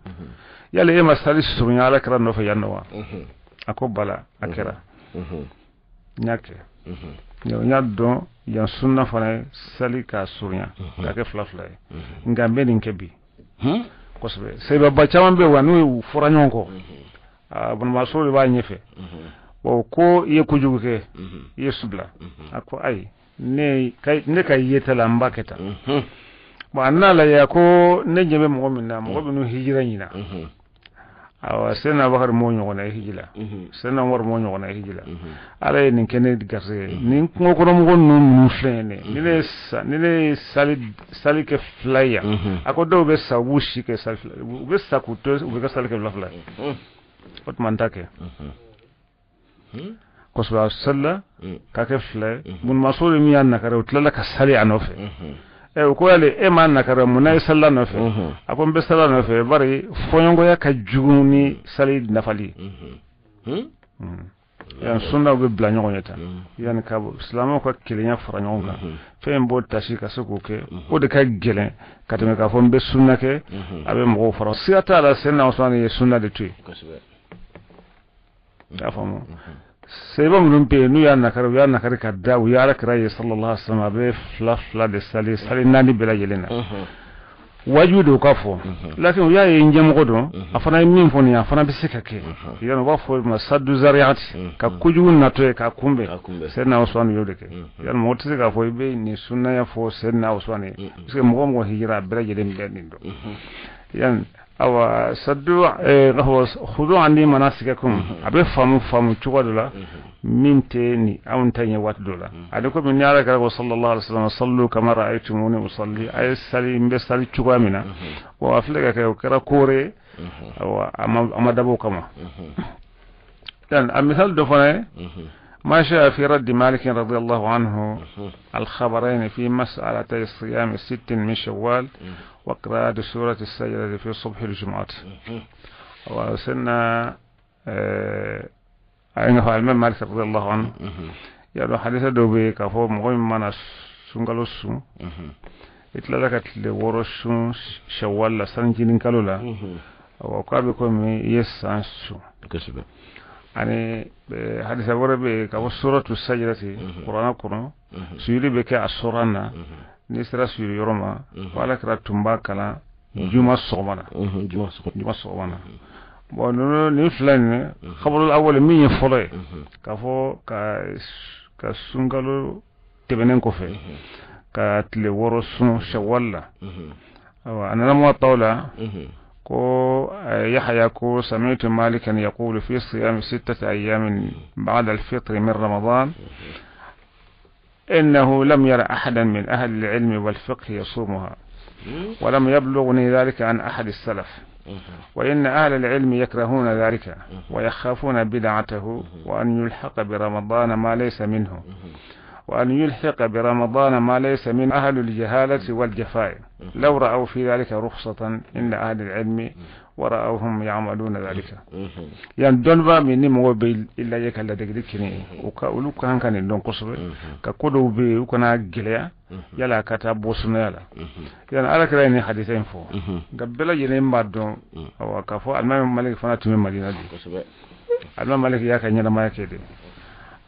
yala e ma sali surunya ala kira nɔfɛ yan nɔ wa a ko bala a kɛra n y'a kɛ n y'a dɔn yan sunna fana ye sali k'a surunya k'a kɛ fila fila ye nka n bɛ nin kɛ bi kosɛbɛ sahaba caman bɛ yen wa n'u fɔra ɲɔgɔn kɔ Ibn Mas'ud b'a ɲɛfɛ bon ko i ye kojugu kɛ i ye su bila a ko ayi ne ka yeta la n b'a kɛ tan bon a nana lajɛ ko ne ɲɛ bɛ mɔgɔ min na mɔgɔ minnu hijira ɲina awa Sayyidina Abubakar m'o ɲɔgɔnna ye hiji la Sayyidina Umar m'o ɲɔgɔnna ye hiji la ala ye nin kɛ ne garisɛgɛ nin kungo kɔnɔ mɔgɔ ninnu filɛ nin ye ni ne ye sali kɛ fila ye a ko dɔw bɛ sa u b'u si kɛ sali fila u bɛ sa k'u to u bɛ ka sali kɛ fila fila ye o tuma n t'a kɛ kosɛbɛ a salila k'a kɛ fila ye Ibn Mas'ud min y'a nakari o tilala ka sali a nɔfɛ o ko yali e m'a nakari mun na i salila nɔfɛ a ko n bɛ sali a nɔfɛ bari fɔɲɔgɔnya ka jugu ni sali nafali ye yan sunnaw bɛ bila ɲɔgɔn ye tan yanni ka silamɛw ka kelenya fara ɲɔgɔn kan fɛn in b'o tasi ka se k'o kɛ o de ka gɛlɛn ka tɛmɛ k'a fɔ n bɛ sunna kɛ a bɛ mɔgɔw fara siga t'a la Sayyidina Usman ye sunna de to yen i y'a faamu sahaba minnu bɛ yen n'u y'a nakari u y'a nakari ka da u ye ala kira ye sallallahu alaihi wasallam a bɛ fila fila de sali sali naani bɛɛ lajɛlen na wajibi don k'a fɔ lakin u y'a ye ɲɛmɔgɔ don a fana ye min fɔ nin ye a fana bɛ se ka kɛ yani u b'a fɔ ma saddu zariati ka kojugu natɔ ye k'a kunbɛn Sayyidina Usman y'o de kɛ yani mɔgɔ tɛ se k'a fɔ i bɛ nin sunnaya fɔ Sayyidina Usman ye parce que mɔgɔ o mɔgɔ hijira a bɛɛ lajɛlen bɛ nin dɔn yani awa saddu khudu anni manasikakum a bɛ faamu faamu cogo dɔ la min tɛ ni anw ta ɲɛ waati dɔ la ale komi ni ala kira ko sallallahu alaihi wasallam sallu kama ra'aytumuni usalli a ye sali n bɛ sali cogoya min na wa a filɛ ka kɛ o kɛra koore awa a ma dabɔ o kama. Dan a misali dɔ fana ye ما جاء في رد مالك رضي الله عنه الخبرين في مسألتي الصيام ست من شوال وقراءة سورة السجدة في صبح الجمعة. وسنة أين الإمام مالك رضي الله عنه y'a hadisa dɔw bɛ yen k'a fɔ mɔgɔ min mana sunkalo sun i tilala ka tile 6 sun shawwal la sanjinin kalo la, awa k'a bɛ komi i ye san sun. Ani hadisa wɛrɛ bɛ yen k'a fɔ suratu sajidati kuranɛ kɔnɔ sujudi bɛ kɛ a suran na, n'i sera sujudi yɔrɔ ma ko Ala kira tun b'a kalan juma sɔgɔma na, juma sɔgɔma na. Bon ninnu nin fila nin khabarul awwal min ye fɔlɔ ye k'a fɔ ka sunkalo tɛmɛnen kɔfɛ ka tile 6 sun shawwal la, awa a nana Muwatta la ko Yahya ko sami'tu Malikan yaqulu fi siyami 6 ayyamin ba'da al-fitr min Ramadan إنه لم ير أحدا من أهل العلم والفقه يصومها ولم يبلغني ذلك عن أحد السلف وإن أهل العلم يكرهون ذلك ويخافون بدعته وأن يلحق برمضان ما ليس منه وأن يلحق برمضان ما ليس من أهل الجهالة والجفاء لو رأوا في ذلك رخصة إن أهل العلم ورأوهم يعملون ذلك. Yani dɔnniba min ni mɔgɔ bɛ i lajɛ ka ladegeli kɛ ni u ka olu ka kan ka nin dɔn kosɛbɛ, ka ko dɔw bɛ yen u kana gɛlɛya yala ka taa bɔ sunnaya la. Yani Ala kira ye nin hadisa in fɔ, nka bɛɛ lajɛlen b'a dɔn awa k'a fɔ Alimami Maliki fana tun bɛ Madina de. Alimami Maliki y'a ka ɲɛnamaya kɛ de.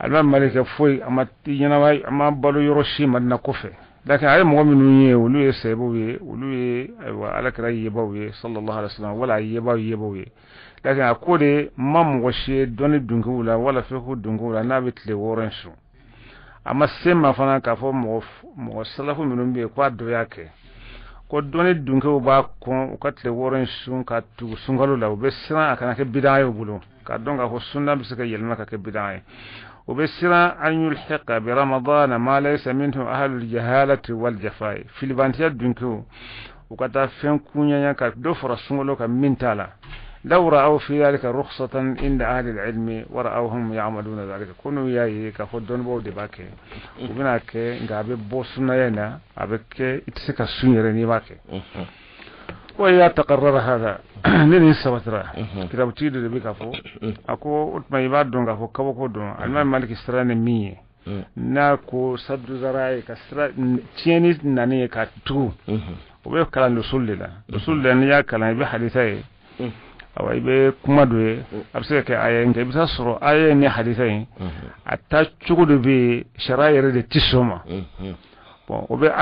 Alimami Maliki foyi a ma ɲɛnamaya, a ma balo yɔrɔ si Madina kɔfɛ. Lakin a ye mɔgɔ minnu ye olu ye sahibaw ye, olu ye ayiwa Ala kira yebaw ye sallallahu alaihi wasallam, wala yebaw yebaw ye. Lakin a ko de ma mɔgɔ si ye dɔnni dunkew la wala fiqhu dunkew la n'a bɛ tile 6 in sun. A ma se ma fana k'a fɔ mɔgɔ salafu minnu bɛ yen k'a dɔ y'a kɛ ko dɔnni dunkew b'a kɔn u ka tile 6 in sun ka tugu sunkalo la, u bɛ siran a kana kɛ bidaa ye u bolo, k'a dɔn k'a fɔ sunna bɛ se ka yɛlɛma ka kɛ bidaa ye. U bɛ siran an yulhiqa bi ramadana ma laysa minhu ahlul jahalati wal jafai, filibantiya dunkew u ka taa fɛn kuɲaɲa ka dɔ fara sunkalo kan min t'a la. Law ra'aw fi dhalika rukhsatan inda ahli al-ilmi wa ra'awhum ya'maluna dhalika, ko n'u y'a ye k'a fɔ dɔnnibaw de b'a kɛ u bɛna kɛ, nka a bɛ bɔ sunnaya in na, a bɛ kɛ i tɛ se ka sun yɛrɛ n'i b'a kɛ. Wa idha taqarrara hadha, ni nin sabatira kitabutigi dɔ de bɛ k'a fɔ a ko o tuma i b'a dɔn k'a fɔ kabako dɔn Alimami Maliki sira ni min ye n'a ko saddu zara ye ka sira tiɲɛni nani ye ka tugu, o bɛ kalan usul de la. Usul de la n'i y'a kalan i bɛ hadisa ye, awa i bɛ kuma dɔ ye, a bɛ se ka kɛ aya ye, nka i bɛ taa sɔrɔ aya ni hadisa in a taa cogo dɔ bɛ yen sariya yɛrɛ de tɛ sɔn ma. Bon o bɛ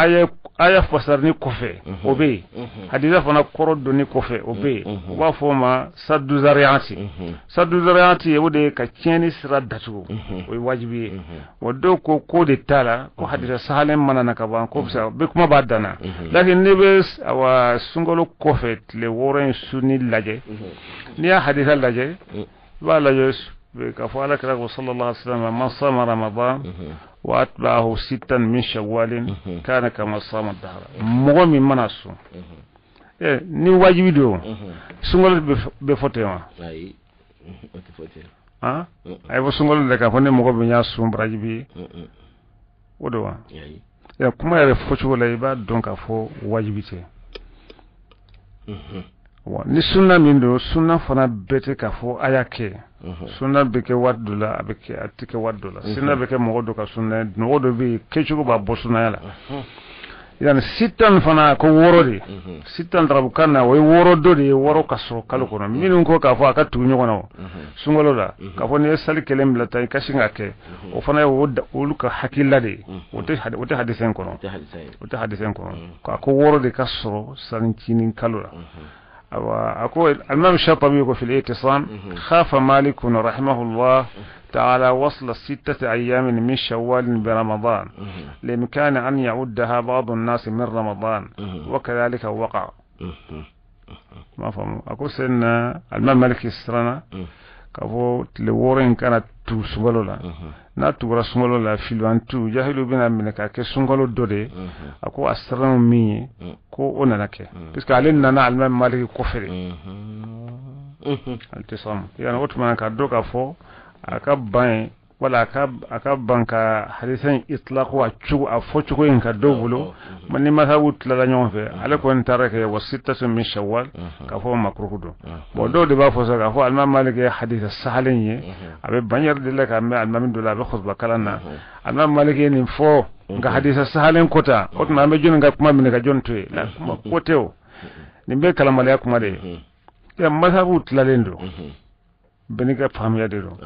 aya fasarani kɔfɛ o bɛ yen, hadisa fana kɔrɔ donni kɔfɛ o bɛ yen, u b'a fɔ o ma saddu zariati. Saddu zariati o de ye ka tiɲɛni sira datugu, o ye wajibi ye. Wa dɔw ko k'o de t'a la, ko hadisa sahalen mana na ka ban ko bisa bɛ kuma b'a dan na. Lakin ne bɛ awa sunkalo kɔfɛ tile 6 in sunni lajɛ, n'i y'a hadisa lajɛ i b'a lajɛ k'a fɔ Ala kira ko sallallahu alaihi wasallam man sama ramadan wa atba'ahu sittan min shawwalin kana kama sama dahra, mɔgɔ min mana sun ni wajibi don sunkalo bɛ fɔ ten wa? Ayi, o tɛ fɔ ten. A ye fɔ sunkalo de k'a fɔ ni mɔgɔ min y'a sun baraji bɛ ye, o don wa? Kuma yɛrɛ fɔcogo la i b'a dɔn k'a fɔ wajibi tɛ. Wa ni sunna min don, sunna fana bɛɛ tɛ k'a fɔ a y'a kɛ. Sunna bɛ kɛ waati dɔ la, a bɛ kɛ a tɛ kɛ waati dɔ la. Sunna bɛ kɛ mɔgɔ dɔ ka sunna ye, mɔgɔ dɔ bɛ yen kɛcogo b'a bɔ sunnaya la. Yani sitan fana ko 6 de, sitan tarabukan na o ye 6 dɔ de ye, 6 ka sɔrɔ kalo kɔnɔ. Minnu ko k'a fɔ a ka tugu ɲɔgɔn na o sunkalo la, k'a fɔ n'i ye sali kelen bila tan i ka sin ka kɛ, o fana ye olu ka hakilila de ye, o tɛ hadisa in kɔnɔ, o tɛ hadisa in kɔnɔ. K'a ko 6 de ka sɔrɔ sancinin kalo la. أقول الإمام الشاطبي في الاعتصام خاف مالك رحمه الله تعالى وصل 6 أيام من شوال برمضان لإمكان أن يعدها بعض الناس من رمضان وكذلك وقع. ما فهم أقول سن الإمام مالك السرنا k'a tile 6 in kana tu sunkalo la, n'a tugura sunkalo la filibantu jahilu bɛna minɛ k'a kɛ sunkalo dɔ de ye. A ko a siran min ye ko o nana kɛ parce que ale nana Alimami Maliki kɔfɛ de, ale tɛ sɔn yani o tuma k'a dɔn k'a fɔ A ka ban yen wala a ka ban ka hadisa in itlaqu, a cogo, a fɔ cogo in ka dɔw bolo, ni mazhabu tilala ɲɔgɔn fɛ, ale kɔni taara kɛ wa sittatu min shawwal, k'a fɔ makruhu don. Bon, dɔw de b'a fɔ sa k'a fɔ alimami Malik ye hadisa sahalen ye, a bɛ ban yɛrɛ de la k'a mɛn alimami dɔ la, a bɛ khutba kalan na, alimami Malik ye nin fɔ, nka hadisa sahalen ko ta, o tuma an bɛ jɔnni ka kuma minɛ ka jɔnni to yen? Kuma ko tɛ o, nin bɛ kalanbaliya kuma de ye. Mazhabu tilalen don, bɛɛ n'i ka faamuya de don.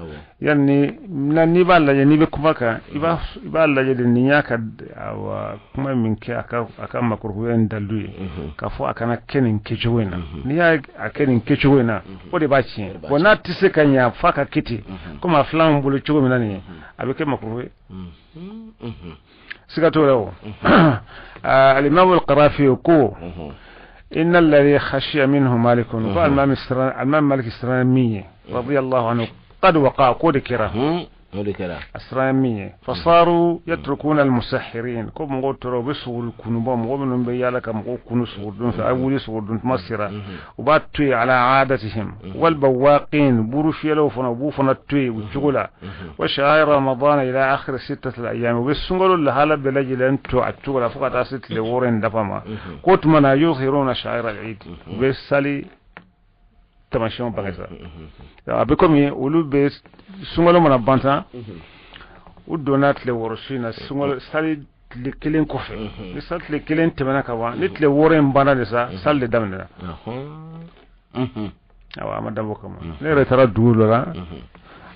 Yanni n'i b'a lajɛ, n'i bɛ kuma kan, i b'a lajɛ de nin y'a ka, awa, kuma min kɛ a ka makuruhuya in dalilu ye, k'a fɔ a kana kɛ nin kɛcogo in na. N'i y'a a kɛ nin kɛcogo in na, o de b'a tiɲɛ. Bon, n'a tɛ se ka ɲɛ f'a ka kɛ ten, komi a filanw bolo cogo min na nin ye, a bɛ kɛ makuruhu ye, siga t'o la. O alimamu al-Qarafi ko inna alladhi khashiya minhu malikun, ko alimami Maliki siran min ye, radiyallahu anhu, qad waqa, ko de kɛra. O de kɛra. A siran min ye, fasaru yatrukuna almusahirin, ko mɔgɔw tora u bɛ suguri kunubɔ, mɔgɔ minnu bɛ yaala ka mɔgɔw kunu suguri fɛ, a wuli suguri dun tuma sera, u b'a to yen ala adatihim, wal bawaqin, buru fiyɛlaw fana, u b'u fana to yen u cogo la, wa sha'air ramadan ila akhir sittati al-ayyam, u bɛ sunkalo lahala bɛɛ lajɛlen to a cogo la fo ka taa se tile 6 in dafa ma. Ko tuma na yuzhiruna sha'air al-eid, u bɛ sali tamasiyɛnw bange sa. A bɛ komi olu bɛ sunkalo mana ban tan, u donna tile 6 su in na, sunkalo sali tile kelen kɔfɛ, ni sali tile kelen tɛmɛna ka ban, ni tile 6 in banna de sa, sali de daminɛna. Awa, a ma dabɔ kama. Ne yɛrɛ taara dugu dɔ la,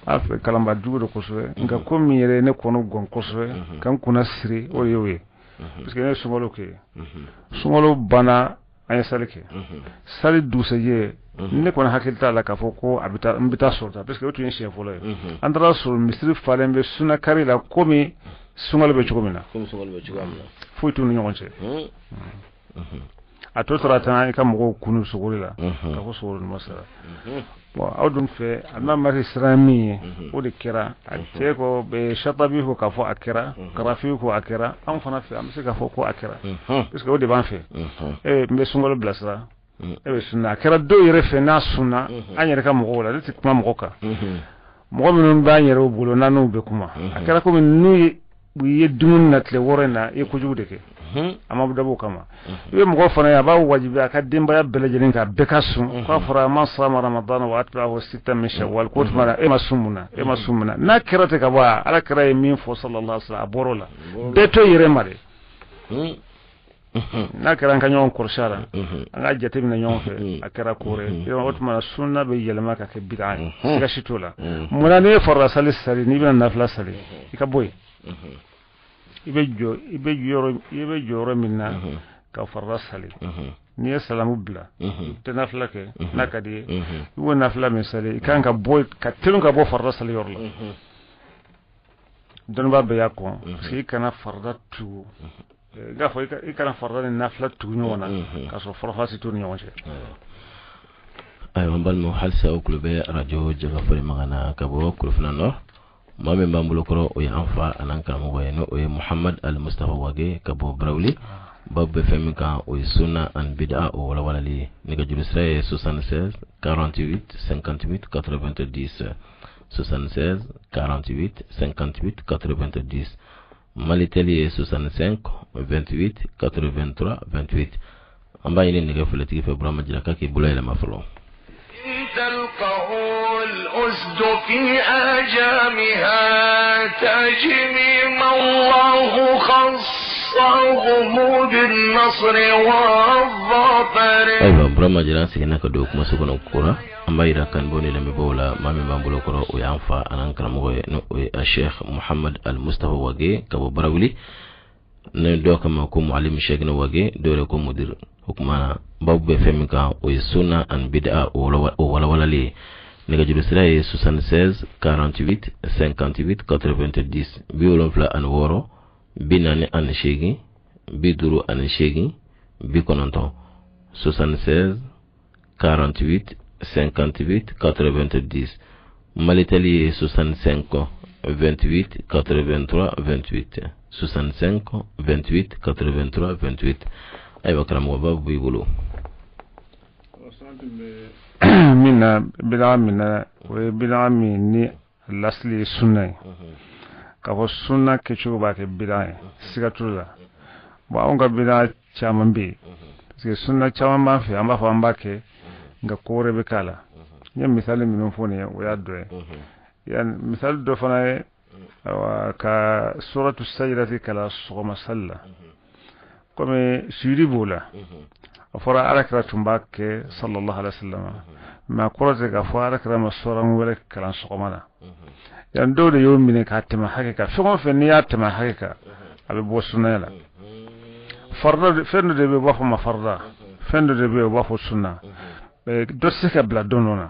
a fɛ kalanba dugu dɔ kosɛbɛ, nka ko min yɛrɛ ne kɔnɔ gɔn kosɛbɛ ka n kunna siri, o de y'o ye, parce que ne ye sunkalo kɛ, sunkalo banna, an ye sali kɛ, sali dugusɛjɛ, ne kɔni hakili t'a la k'a fɔ ko a bɛ taa, n bɛ taa sɔrɔ ta, parce que o tun ye siɲɛ fɔlɔ ye. An taara sɔrɔ misiri falen bɛ sunakari la komi sunkalo bɛ cogo min na. Komi sunkalo bɛ cogoya min na. Foyi t'u ni ɲɔgɔn cɛ. A tɔ tora tan, i ka mɔgɔw kunu sogori la ka fɔ sogori ma sara. Bon, aw dun fɛ, a n'a ma siran min ye, o de kɛra. A cɛ ko Shatabi ko k'a fɔ a kɛra, Karafi ko a kɛra. Anw fana fɛ, an bɛ se k'a fɔ ko a kɛra, parce que o de b'an fɛ. E n bɛ sunkalo bilasira, e bɛ sunna, a kɛra dɔw yɛrɛ fɛ n'a sunna an yɛrɛ ka mɔgɔw la. Ne tɛ kuma mɔgɔ kan, mɔgɔ minnu b'an yɛrɛw bolo n'an n'u bɛ kuma, a kɛra komi n'u ye u ye dumuni na tile 6 in na, i ye kojugu de kɛ. A ma dabɔ o kama. I bɛ mɔgɔ fana ye, a b'a wajibi a ka denbaya bɛɛ lajɛlen kan, bɛɛ ka sun, k'a fɔra man sama ramadan wa atba'ahu sitta min shawwal, k'o tuma na e ma sun mun na, e ma sun mun na? N'a kɛra ten ka bɔ, ala kɛra ye min fɔ sallallahu alaihi wasallam, a bɔr'o la, bɛɛ to yɛrɛ ma de. N'a kɛra an ka ɲɔgɔn kɔrɔsi a la, an ka jateminɛ ɲɔgɔn fɛ, a kɛra ko wɛrɛ. O tuma na sunna bɛ yɛlɛma ka kɛ bid'a ye, siga si t'o la. Munna n'i ye farila sali sali, n'i bɛna nafila sali, i ka bɔ yen, i bɛ jɔ, i bɛ jɔ yɔrɔ min na ka farila sali, n'i ye salamu bila, i tɛ nafila kɛ n'a ka di ye, i b'o nafila min sali, i kan ka bɔ ka teli ka bɔ farila sali yɔrɔ la. Dɔnnibaa bɛɛ y'a kɔn, parce que i kana farida tugu, i k'a fɔ i kana farida ni nafila tugu ɲɔgɔn na k'a sɔrɔ farafasi t'u ni ɲɔgɔn cɛ. Ayiwa, n balimaw, halisa o tulo bɛ arajo Jɛkafɔ Magana ka bɔ Korofina Nord. Maa min b'an bolo kɔrɔ, o ye an fa an'an karamɔgɔ ye, n'o o ye Muhamad Al Mustafa Wage ka bɔ Barawuli. Babu bɛ fɛn min kan, o ye sunna ani bid'a, o walawalali ye. Nɛgɛjuru sira ye 76 48 58 90, 76 48 58 90. Malitel ye 65 28 83 28. An b'a ɲini nɛgɛ filatigi fɛ, Burama Jara, k'a k'i bolo yɛlɛma fɔlɔ. تلقه الأسد في آجامها تجمي ما الله خصهم بالنصر والظفر. Ayiwa, Burama Jara, an seginna ka don kumaso kɔnɔ kura. An b'a yira kan bɔ ni lamɛnbaaw la, maa min b'an bolo kɔrɔ, o y'an fa an'an karamɔgɔ ye, n'o ye Sheikh Muhamad Al Mustafa Wage ka bɔ Barawuli, ne dɔw kama ko Mualim Shekina Wage, dɔw yɛrɛ ko mudir. O kuma na, babu bɛ fɛn min kan, o ye sunna ani bid'a, o walawalali ye. Nɛgɛjuru sira ye 76 48 58 90, 76 48 58 90, 76 48 58 90. Malitel ye 65 28 83 28, 65 28 83 28. Ayiwa karamɔgɔ, babu b'i bolo. Min na bid'a min na, o ye bid'a min ni lasili ye sunna ye k'a fɔ sunna kɛcogo b'a kɛ bidan ye siga t'o la bon anw ka bidan caman bɛ yen parce que sunna caman b'an fɛ an b'a fɔ an b'a kɛ nka ko wɛrɛ bɛ k'a la n ye misali minnu fɔ nin ye o y'a dɔ ye yan misali dɔ fana ye ayiwa ka suratu sajidati kalan sɔgɔma sali la komi suyudi b'o la a fɔra ala kira tun b'a kɛ sallallahu alaihi wasallam mais a kɔrɔ tɛ k'a fɔ ala kira ma suran wɛrɛ kalan sɔgɔma na yan dɔw de y'o minɛ k'a tɛmɛ hakɛ kan fɛn o fɛn n'i y'a tɛmɛ hakɛ kan a bɛ bɔ sunnaya la farida fɛn dɔ de bɛ yen u b'a fɔ ma farida fɛn dɔ de bɛ yen u b'a fɔ sunna dɔ tɛ se ka bila dɔ nɔ na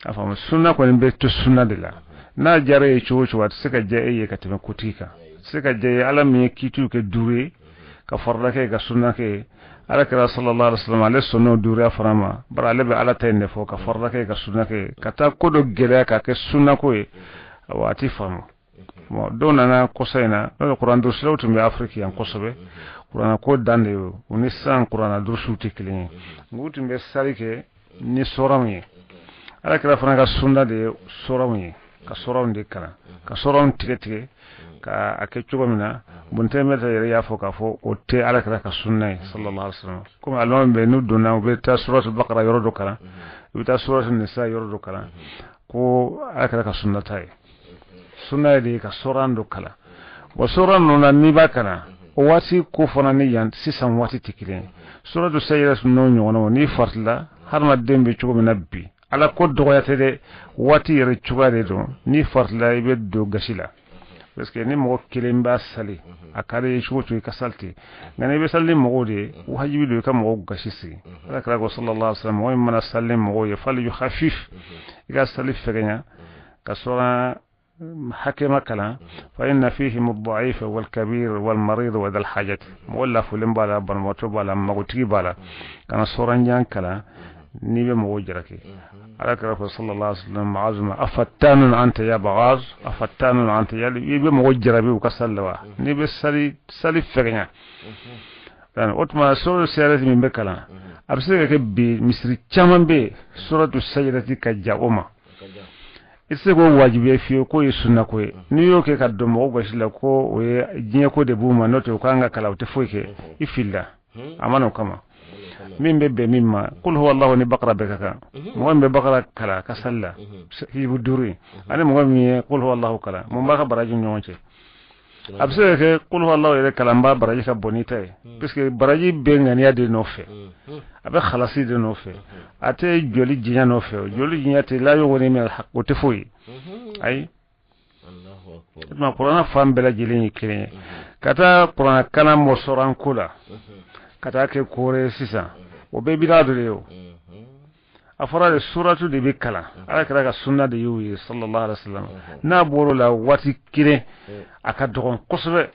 a faamu sunna kɔni bɛ to sunna de la n'a diyara e ye cogo o cogo a tɛ se ka diya e ye ka tɛmɛ kotigi kan a tɛ se ka diya e ye ala min ye kiitiw kɛ duuru ye ka farida kɛ ka sunna kɛ ala kira sallallahu alaihi wasallam ale sɔnn'o duuruya fana ma bari ale bɛ ala ta in de fɔ ka farida kɛ ka sunna kɛ ka taa ko dɔ gɛlɛya k'a kɛ sunna ko ye awa a ti faamu bon dɔw nana kɔsa in na n'o ye kuran durusilaw tun bɛ afiriki yan kosɛbɛ kuranna ko dan de ye u ni sisan kuranna durusiw tɛ kelen ye nka u tun bɛ sali kɛ ni soranw ye ala kira fana ka sunna de ye soranw ye ka soranw de kalan ka soranw tigɛ tigɛ ka a kɛ cogo min na Ibn Taymiyya yɛrɛ y'a fɔ k'a fɔ o tɛ ala kira ka sunna ye sallallahu alaihi wasallam komi alimami bɛ n'u donna u bɛ taa suratu bakara yɔrɔ dɔ kalan u bɛ taa suratu nisa yɔrɔ dɔ kalan ko ala kira ka sunna t'a ye sunna ye de ye ka soran dɔ kalan wa soran ninnu na n'i b'a kalan o waati ko fana ni yan sisan waati tɛ kelen ye suratu sajida n'o ɲɔgɔnnaw n'i faratila hadamaden bɛ cogo min na bi ala ko dɔgɔya tɛ dɛ waati yɛrɛ cogoya de don n'i faratila i bɛ don gasi la parce que ni mɔgɔ kelen b'a sali a ka di cogo cogo i ka sali ten nka n'i bɛ sali ni mɔgɔw de ye wajibi don i ka mɔgɔw gasi sigi ala kira ko sallallahu alaihi wasallam mɔgɔ min mana sali ni mɔgɔw ye fali yukhafif i ka sali fɛgɛnya ka sɔrɔ hakɛma kalan fa inna fihim ad-da'if wal kabir wal marid wa dhal hajat mɔgɔ lafulen b'a la banabaatɔ b'a la magotigi b'a la kana sɔrɔnjan kalan n'i bɛ mɔgɔw jalaki ala kira ko sallallahu alaihi wasallam Muaz ma afattanun anta ya Muaz afattanun anta ya i bɛ mɔgɔw jarabi u ka sali la wa n'i bɛ sali sali fɛgɛnya o tuma suratu sajidati min bɛ kalan a bɛ se ka kɛ bi misiri caman bɛ yen suratu sajidati ka jan o ma i tɛ se k'o wajibiya fiyewu k'o ye sunna ko ye n'i y'o kɛ ka don mɔgɔw gasi la ko o ye diɲɛ ko de b'u ma n'o tɛ u kan ka kalan u tɛ foyi kɛ i filila a ma n'o kama min bɛ bɛn min ma kul huwa allahu ni bakara bɛɛ ka kan mɔgɔ min bɛ bakara kalan ka sali la hijibu duuru ye ani mɔgɔ min ye kul huwa allahu kalan mun b'a ka baraji ni ɲɔgɔn cɛ a bɛ se ka kɛ kul huwa allahu yɛrɛ kalanbaa baraji ka bon n'i ta ye puisque baraji bɛ ŋaniya de nɔfɛ a bɛ halasi de nɔfɛ a tɛ jɔli jiɲɛ nɔfɛ jɔli jiɲɛ tɛ la yughni min al-haqq o tɛ foyi ye ayi o tuma kuranɛ fan bɛɛ lajɛlen ye kelen ye ka taa kuranɛ kalan mɔ sɔrɔ ko la ka taa kɛ kore ye sisan o bɛɛ bida dɔ de ye o a fɔra de suratu de bɛ kalan ala kira ka sunna de y'o ye sallallahu alaihi wasallam n'a bɔr'o la waati kelen a ka dɔgɔn kosɛbɛ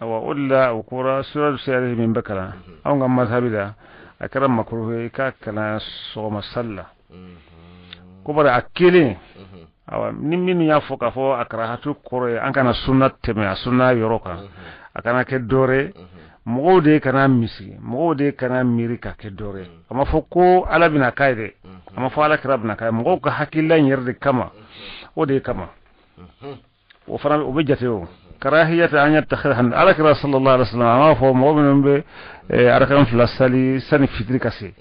awa o de la o kɔrɔ suratu sajidati min bɛ kalan anw ka mazhabi la a kɛra makruhu ye i k'a kalan sɔgɔma sali la ko bari a kelen awa ni minnu y'a fɔ k'a fɔ a karahatu kɔrɔ ye an kana sunna tɛmɛ a sunna yɔrɔ kan a kana kɛ dɔwɛrɛ ye mɔgɔw de kana misigi mɔgɔw de kana miiri ka kɛ dɔwɛrɛ ye a ma fɔ ko ala bɛna k'a ye dɛ a ma fɔ ala kira bɛna k'a ye mɔgɔw ka hakilila in yɛrɛ de kama o de kama o fana o bɛ jate o karahiyata an yattakhidha ala kira sallallahu alaihi wasallam a m'a fɔ mɔgɔ minnu bɛ arakan fila sali sani fitiri ka se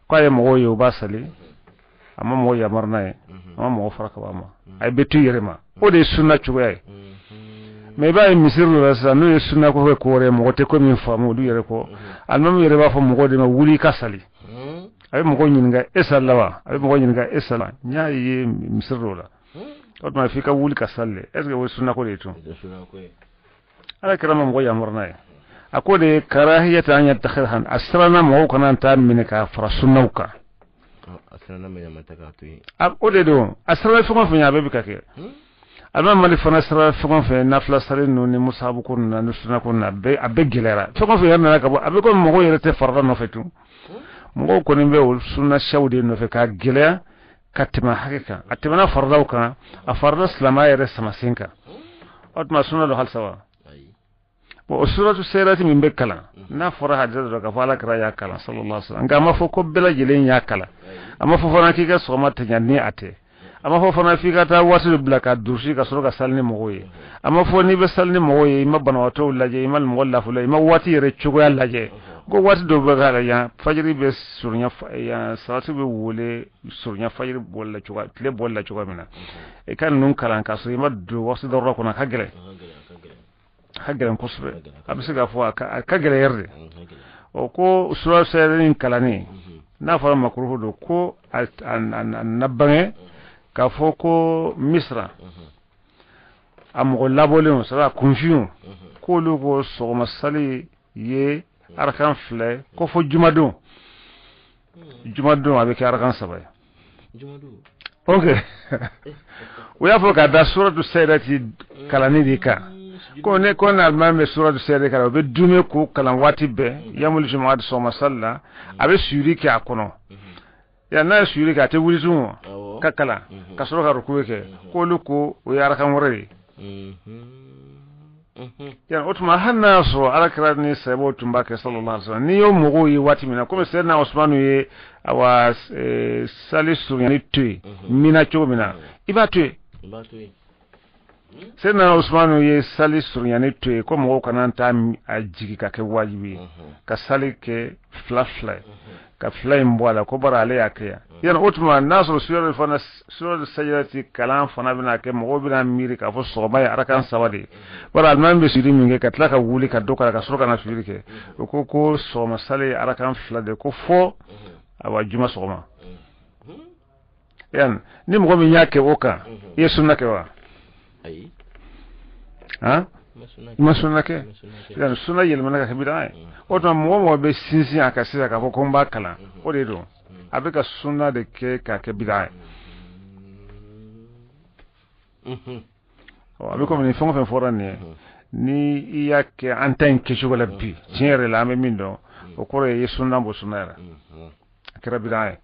k'a ye mɔgɔw ye u b'a sali a ma mɔgɔ yamaru n'a ye a ma mɔgɔ fara ka bɔ a ma a ye bɛ to i yɛrɛ ma o de ye sunna cogoya ye mais i b'a ye misiri dɔ la sisan n'o ye sunna ko kɛ ko wɛrɛ ye mɔgɔ tɛ ko min faamu olu yɛrɛ kɔ alimami yɛrɛ b'a fɔ mɔgɔw de ma wuli i ka sali a bɛ mɔgɔw ɲininka e salila wa a bɛ mɔgɔw ɲininka e sala n y'a ye misiri dɔw la o tuma f'i ka wuli ka sali de est ce que o ye sunna ko de ye tun ala kira ma mɔgɔ yamaru n'a ye a ko de karahiyata an yattakhidha a siranna mɔgɔw kana taa minɛ k'a fara sunnaw kan o de don a siranna fɛn o fɛn a bɛɛ bɛ ka kɛ alimami mali fana siranna fɛn o fɛn nafila sali ninnu ni musahabu ko ninnu na ni sunna ko ninnu a bɛɛ gɛlɛyara fɛn o fɛn yɛrɛ nana ka bɔ a bɛ komi mɔgɔw yɛrɛ tɛ farida nɔfɛ tun mɔgɔw kɔni bɛ o sunna siyaw de nɔfɛ k'a gɛlɛya ka tɛmɛ hakɛ kan a tɛmɛna faridaw kan a farida silamɛya yɛrɛ samasen kan o tuma sunna don halisa wa bon o suratu sajidati min bɛ kalan n'a fɔra hadisa dɔ k'a fɔ ala kira y'a kalan sallallahu alaihi wasallam nka a ma fɔ ko bɛɛ lajɛlen y'a kalan a ma fɔ fana k'i ka sɔgɔma tɛ ɲa ni a tɛ A ma fɔ fana f'i ka taa waati dɔ bila ka durusi ka sɔrɔ ka sali ni mɔgɔw ye. A ma fɔ n'i bɛ sali ni mɔgɔw ye i ma banabaatɔw lajɛ, i ma mɔgɔ lafolo, i ma waati yɛrɛ cogoya lajɛ. Ko waati dɔw bɛ k'a la yan fajiri bɛ surunya, yan salati bɛ wele surunya fajiri bɔli la cogoya, tile bɔli la cogoya min na. I ka ninnu kalan k'a sɔrɔ i ma don waati dɔ kɔnɔ, a ka gɛlɛn. A ka gɛlɛn kosɛbɛ. A bɛ se k'a fɔ a ka gɛlɛn yɛrɛ de. O ko sura sɛbɛn in kalannen, n'a fɔra makuruhu don, ko a na bange k'a fɔ ko Misira a mɔgɔ labɔlenw, c'est à dire kunfinw, k'olu ko sɔgɔma sali ye arakan 2 ye, ko fo jumadon. Jumadon a bɛ kɛ arakan 3 ye. Ok, u y'a fɔ k'a da suratu Sayyidati kalanni de kan, ko ne ko ni alimami bɛ suratu Sayyidati kalan, o bɛ dume k'o kalan waati bɛɛ yamul jumu'ati sɔgɔma sali la, a bɛ suyuri kɛ a kɔnɔ. Yan n'a ye suyuri kɛ, a tɛ wuli tun ka kalan ka sɔrɔ ka ruku kɛ, k'olu ko o ye arakan wɛrɛ de ye. Yan o tuma, hali n'a y'a sɔrɔ Ala kira ni sahabaw tun b'a kɛ sallallahu alaihi wasallam, n'i y'o mɔgɔw ye waati min na, komi Seyidina Usmanu ye awa sali surunyani to yen Mina cogo min na, i b'a to yen. Seyidina Usmanu ye sali surunyani to yen ko mɔgɔw kana taa a jigi ka kɛ wajibi ye ka sali kɛ 2 2 ye, ka 2 in bɔ a la, ko bari ale y'a kɛ yan. Yan o tuma, n'a sɔrɔ suratu fana, suratu Sajidati kalan fana bɛna kɛ, mɔgɔw bɛna miiri k'a fɔ sɔgɔma ye arakan 3 de ye, bari alimami bɛ suyuri min kɛ ka tila ka wuli ka dɔ kalan ka sɔrɔ ka na suyuri kɛ, o ko ko sɔgɔma sali ye arakan 2 de ye, ko fo awa juma sɔgɔma. Yan ni mɔgɔ min y'a kɛ o kan, i ye sunna kɛ wa? Ayi. Han, i ma sunna kɛ. Yan sunna yɛlɛmana ka kɛ bid'a ye. O tuma, mɔgɔ mɔgɔ bɛ sinsin a kan sisan k'a fɔ ko n b'a kalan, o de don a bɛ ka sunna de kɛ k'a kɛ bid'a ye. A bɛ komi ni fɛn o fɛn fɔra nin ye, ni i y'a kɛ an ta in kɛcogo la bi, tiɲɛ yɛrɛ la, an bɛ min dɔn, o kɔrɔ ye i ye sunna bɔ sunna yɛrɛ, a kɛra bid'a ye.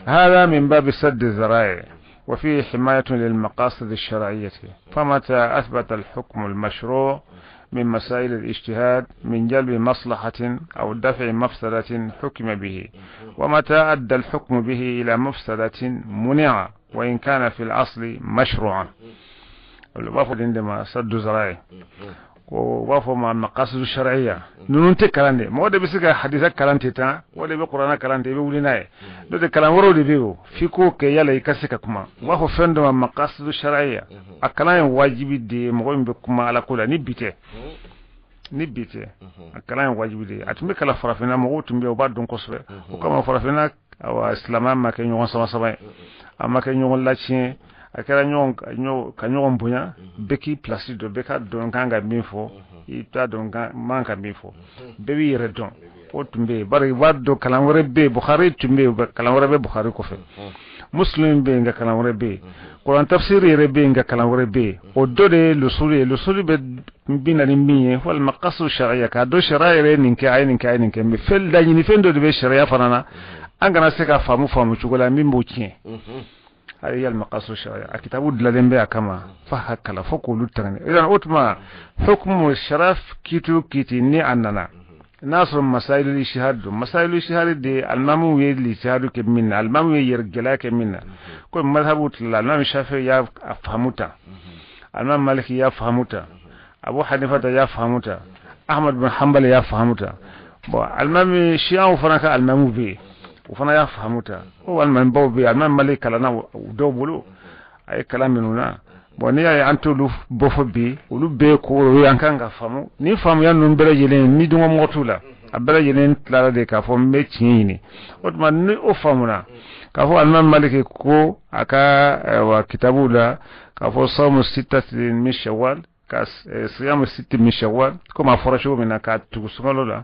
هذا من باب سد الذرائع، وفيه حماية للمقاصد الشرعية. فمتى أثبت الحكم المشروع من مسائل الاجتهاد من جلب مصلحة أو دفع مفسدة حكم به، ومتى أدى الحكم به إلى مفسدة منع وإن كان في الأصل مشروعا. عندما سد ذرائع o b'a fɔ ma maqasidu shar'iyya, ninnu tɛ kalan de. Mɔgɔ de bɛ se ka hadisa kalan ten tan, o de bɛ kuranɛ kalan ten, i bɛ wuli n'a ye. N'o tɛ, kalan wɛrɛw de bɛ yen, o f'i k'o kɛ yala i ka se ka kuma. U b'a fɔ fɛn dɔ ma maqasidu shar'iyya. A kalan ye wajibi de ye mɔgɔ min bɛ kuma Ala ko la, ni bi tɛ, ni bi tɛ, a kalan ye wajibi de ye. A tun bɛ kalan farafinna, mɔgɔw tun bɛ yen, u b'a dɔn kosɛbɛ. O kama farafinna, awa, silamɛya ma kɛ ɲɔgɔn sama sama ye, a ma kɛ ɲɔgɔn latiɲɛ, a kɛra ɲɔgɔn ka ɲɔgɔn bonya. Bɛɛ k'i place dɔn, bɛɛ ka dɔn kan ka min fɔ, i t'a dɔn kan man ka min fɔ, bɛɛ b'i yɛrɛ dɔn. O tun bɛ yen, bari i b'a dɔn kalan wɛrɛ bɛ yen. Bukhari tun bɛ yen, kalan wɛrɛ bɛ Bukhari kɔfɛ. Muslim bɛ yen, nka kalan wɛrɛ bɛ yen. Kuran tafsir yɛrɛ bɛ yen, nka kalan wɛrɛ bɛ yen. O dɔ de ye lusulu ye. Lusulu bɛ bin na ni min ye, walima maqasidu sariya, k'a dɔn sariya yɛrɛ ye nin kɛ, a ye nin kɛ, a ye nin kɛ. Mais fɛn laɲini fɛn dɔ de bɛ sariya fana na, an kana se ka faamu faamu cogo la min b'o tiɲɛ. A ye maqasidu sariya, a kitabu dilanlen bɛ a kama f'a ka kalan, fo k'olu tɛgɛ. O tuma, hukumu sariya, kiiti o kiiti ni a nana, n'a sɔrɔ masayilu ijtihad don, masayilu ijtihad de, alimamuw ye ijtihad kɛ min na, alimamuw ye yɛrɛ gɛlɛya kɛ min na, komi mazhabu tilala, alimami Shafi y'a faamu tan, alimami Maliki y'a faamu tan, Abu Hanifa ta y'a faamu tan, Ahmad bin Hanbal y'a faamu tan. Bon, alimami Shi'aw fana ka alimamuw bɛ yen, o fana y'a faamu tan. O alimami baw bɛ yen, alimami Malik kalanna u dɔw bolo, a ye kalan minnu na. Bon, n'i y'a ye an t'olu bɔ fɔ bi, olu bɛɛ ko ye an kan ka faamu. Ni faamuya ninnu bɛɛ lajɛlen, ni dɔgɔ mɔgɔ t'u la, a bɛɛ lajɛlen tilara de k'a fɔ n bɛ tiɲɛ ɲini. O tuma, ni o faamuna k'a fɔ alimami Maliki ko a ka wa kitabuw la k'a fɔ sawmu sittati min shawwal, ka siyamu sitti min shawwal, komi a fɔra cogo min na, k'a tugu sunkalo la,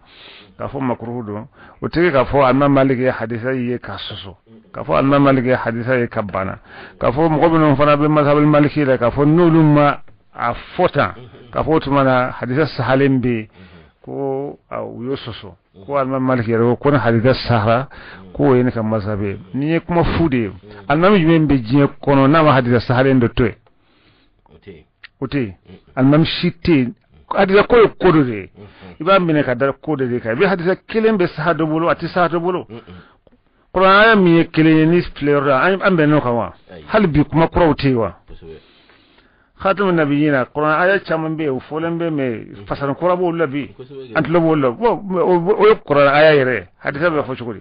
k'a fɔ makuruhu don, o tɛ k'a fɔ alimami Maliki ye hadisa ye k'a sɔsɔ, k'a fɔ alimami Maliki ye hadisa ye ka banna, k'a fɔ mɔgɔ minnu fana bɛ mazhabul maliki la, k'a fɔ n'olu ma a fɔ tan, k'a fɔ o tuma na hadisa sahalen bɛ yen ko u y'o sɔsɔ, ko alimami Maliki yɛrɛ ko ni hadisa sahara k'o ye ne ka mazhabu ye. Nin ye kuma fu de ye. Alimami jumɛn bɛ diɲɛ kɔnɔ n'a ma hadisa sahalen dɔ to yen? O tɛ yen, alimami si tɛ yen. Hadisa ko ye ko dɔ de ye, i b'a minɛ ka da ko dɔ de kan. I bɛ hadisa kelen bɛ saha dɔ bolo, a tɛ saha dɔ bolo. Kuran aya min ye kelen ye ni filɛ yɔrɔ la, an bɛnn'o kan wa? Hali bi kuma kuraw tɛ yen wa? Khatamu nabiyina, kuran aya caman bɛ yen, o fɔlen bɛ, mais fasani kura b'olu la bi, an tulo b'olu la. O ye kuran aya yɛrɛ, hadisa bɛ fɔ cogo di?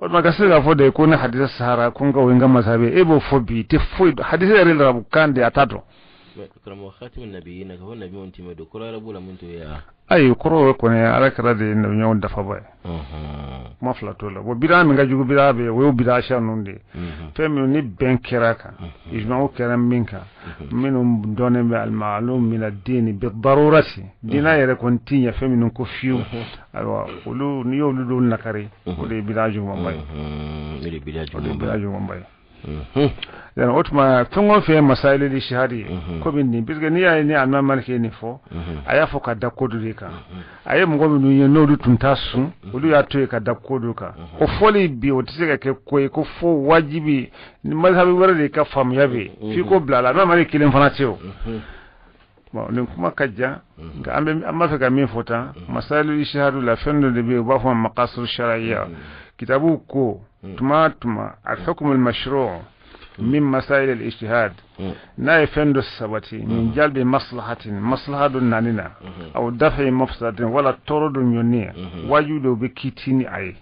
O tuma ka se k'a fɔ de ko ni hadisa sahara ko n ka o ye n ka masabi, e b'o fɔ bi, i tɛ foyi dɔn hadisa yɛrɛ larabu kan de, a t'a dɔn. Karamɔgɔ, khatamu nabiyina, ka fɔ nabi mun tɛmɛ don, kɔrɔ yɛrɛ b'o la mun t'o ye wa? Ayi, kɔrɔ kɔni ala kɛra de ye nabi ɲɔgɔn dafaba ye, kuma fila t'o la. Bon, bida min ka jugu, bida bɛ yen, o ye bida siya ninnu de ye, fɛn minnu ni bɛn kɛra kan, ijma'u kɛra min kan, minnu dɔnnen bɛ al-ma'lum min ad-din bi darurati, diinɛ yɛrɛ kɔni ti ɲɛ fɛn minnu ko fiyewu. Ayiwa, olu n'i y'olu dɔw nakari, o de ye bida jugumanba ye. O de ye bida O de ye bida jugumanba ye. Yani o tuma fɛn o fɛn ye masayilu ijtihadi ye, komi nin, puisque n'i y'a ye ni Alimami Maliki ye nin fɔ, a y'a fɔ ka da ko dɔ de kan. A ye mɔgɔ minnu ye n'olu tun t'a sun, olu y'a to yen ka da ko dɔ kan. O fɔli bi, o tɛ se ka kɛ ko ye ko fo wajibi ni mazhabi wɛrɛ de ka faamuya bɛ yen f'i k'o bila a la. Alimami Maliki kelen fana tɛ o. Bon, nin kuma ka jan, nka an bɛ an b'a fɛ ka min fɔ tan, masayilu ijtihadi la, fɛn dɔ de bɛ yen, u b'a fɔ maqasid shar'iyya. Kitabu ko tuma tuma al-hukm al-mashru' min masail al-ijtihad, n'a ye fɛn dɔ sabati min jalbi maslahatin, maslaha dɔ nani na, aw dafi mafsadatin, wala tɔɔrɔ dɔ ɲɔni, wajibi dɔ bɛ kiti ni a ye,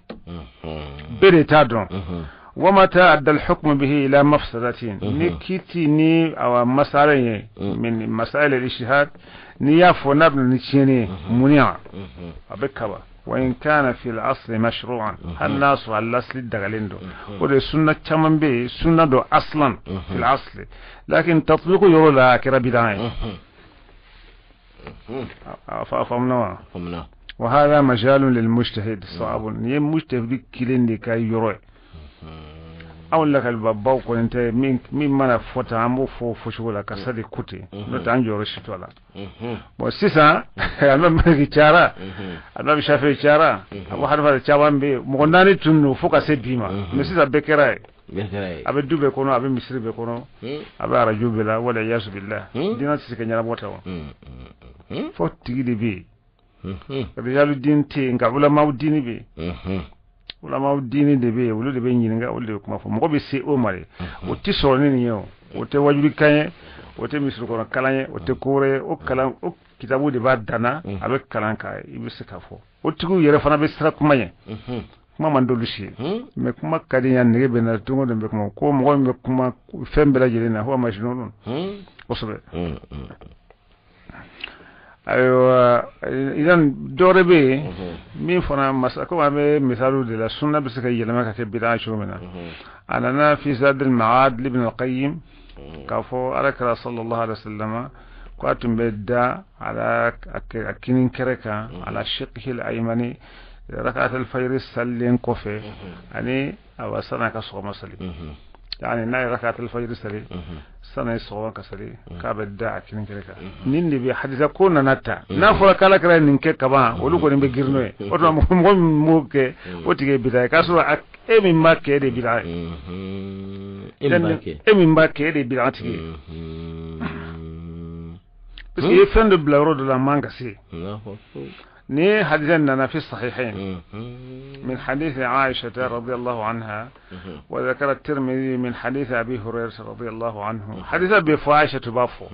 bɛɛ de t'a dɔn. ومتى أدى الحكم به إلى مفسدة، ni kiti ni awa masala ye min masail al-ijtihad, ni y'a fɔ n'a bɛna ni tiɲɛni ye, muni'a, a bɛ kaba, وإن كان في الأصل مشروعا، hali n'a sɔrɔ a lasili dagalen don. O de sunna caman bɛ yen, sunna don aslan في الأصل، لكن تطبيق yɔrɔ la, a kɛra bidan ye. A faamuna wa? Faamuna. وهذا مجال للمجتهد صعب، ni ye mujtahid kelen de ka yɔrɔ ye. Anw lakalibabaw kɔni tɛ min mana fɔ tan, an b'o fɔ fɔcogo la ka sa de ko ten, n'o tɛ an jɔyɔrɔ si t'o la. Bon, sisan Alimami Maliki cayara, Alimami Shafi cayara, Abu Hanifa caman bɛ yen, mɔgɔ naani tun don fo ka se bi ma, mais sisan bɛɛ kɛra ye. Bɛɛ kɛra ye. A bɛ du bɛɛ kɔnɔ, a bɛ misiri bɛɛ kɔnɔ, a bɛ arajo bɛɛ la, wala yasu billah. Diinɛ tɛ se ka ɲɛnabɔ tan wa? Fo tigi de bɛ yen, rijalu diin tɛ yen, nka ulamaw diini bɛ yen. Ulamaw diini de bɛ yen, olu de bɛ ɲininka, olu de bɛ kuma fɔ, mɔgɔ bɛ se o ma de. O tɛ sɔrɔ ni nin ye, o o tɛ wajulikan ye, o tɛ misiri kɔnɔ kalan ye, o tɛ ko wɛrɛ ye. O kalan, o kitabu de b'a danna, a bɛ kalan ka i bɛ se k'a fɔ. O tigiw yɛrɛ fana bɛ siran kuma ɲɛ, kuma man d'olu si ye, mais kuma ka di n ye, nege bɛ n na, don o don bɛ kuma ko mɔgɔ min bɛ kuma fɛn bɛɛ lajɛlen na, huwa majnun kosɛbɛ. Ayiwa, idan dɔwɛrɛ bɛ yen min fana masa, komi an bɛ misaliw de la, sunna bɛ se ka yɛlɛma ka kɛ bid'a cogo min na. A nana fi Zadil Ma'ad ibn al-Qayyim k'a fɔ ala kira sallallahu alaihi wasallam ko a tun bɛ da ala a kinin kɛrɛ kan, ala shiqhi al-aymani, rakat al-fajr salilen kɔfɛ ani awa san'a ka sɔgɔma sali, yani n'a ye rakat al-fajr sali san'a ye sɔgɔma ka sali, k'a bɛ da a kinin kɛrɛ kan. Nin de bɛ hadisa ko nana ta, n'a fɔra k'ala kɛra nin kɛ kaban, olu kɔni bɛ girin n'o ye. O tuma mɔgɔ min m'o kɛ, o tigi ye bida ye, k'a sɔrɔ e min b'a kɛ, e de ye bida ye. E min b'a kɛ. E min b'a kɛ, e de ye bida tigi ye, parce que i ye fɛn dɔ bila yɔrɔ dɔ la, a man ka se. Allahu akbar. Ni hadisa nana fi sahihain من حديث عائشة رضي الله عنها، وذكر الترمذي من حديث أبي هريرة رضي الله عنه. حديث أبي عائشة بافو،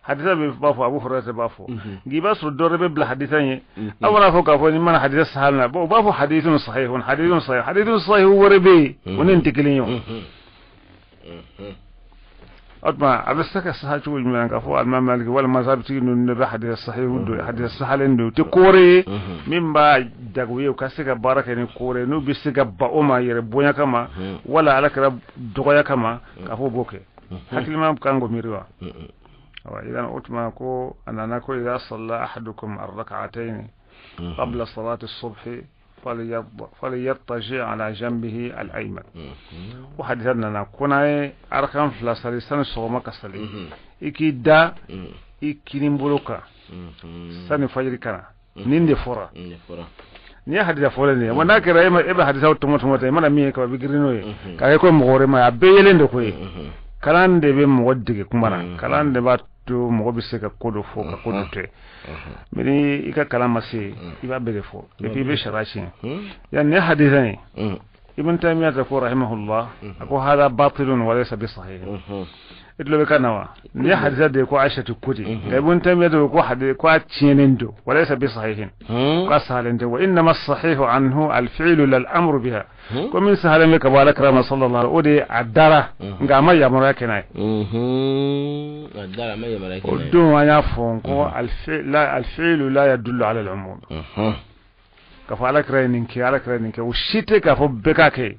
حديث أبي بافو، أبو هريرة بافو، جيب أصل الدور بلا حديثين أو أنا فوق أفوني من حديث الصحابة بافو، حديث صحيح، حديث صحيح، حديث صحيح هو ربي وننتقل يوم. O tuma a bɛ se ka saha cogo jumɛn k'a fɔ alimami Maliki walima mazhabitigi ninnu de bɛ hadisa sahihu don, hadisa sahalen don, o tɛ ko wɛrɛ ye min b'a jago ye u ka se ka baara kɛ ni ko wɛrɛ ye, n'u bɛ se ka ba o ma yɛrɛ bonya kama wala ala kɛra dɔgɔya kama, k'a fɔ o b'o kɛ, hakilima kan k'o miiri wa? Awa, idan o tuma ko a nana ko idha salla ahadukum ar-rak'atayn qabla salati as-subhi falyattaji ala janbihi al-ayman. O hadisa nana ko n'a ye arakan fila sali sani sɔgɔma ka sali, i k'i da i kinin bolo kan sani fajiri kana. Nin de fɔra. Nin de fɔra. Nin ye hadisa fɔlen de ye wa? N'a kɛra e bɛ hadisaw tɔmɔ tɔmɔ ten, i mana min ye kaba, i bɛ girin n'o ye k'a kɛ ko mɔgɔ wɛrɛ ma ye, a bɛɛ yelen de ko ye. Kalan de bɛ mɔgɔ dege kuma na, kalan de b'a to mɔgɔ bɛ se ka ko dɔ fɔ ka ko dɔ to yen. Mais ni i ka kalan ma se, i b'a bɛɛ de fɔ et puis i bɛ sariya tiɲɛ. Yan nin ye hadisa ye. Ibn Taymiyyah ko rahimahullah, a ko hada batilun wa laysa bi sahih. I tulo bɛ kan na wa? Nin ye hadisa de ye ko Aïcha ko ten, nka Ibn Taymiyyah ko hadisa ko a tiɲɛnen don, wa laysa bi sahihin, ko a sahalen tɛ. Wa innama sahihu anhu al-fi'lu lal amru biha, ko min sahalen bɛ ka bɔ ala kira ma sallallahu alaihi, o de ye a dara, nka a ma yamaruya kɛ n'a ye. A dara, a ma yamaruya kɛ O n'a ye. Don an y'a fɔ ko al-fi'lu la yadullu ala al-umum. K'a fɔ ala kira ye nin kɛ, ala kira ye nin kɛ, o si tɛ k'a fɔ bɛɛ k'a kɛ.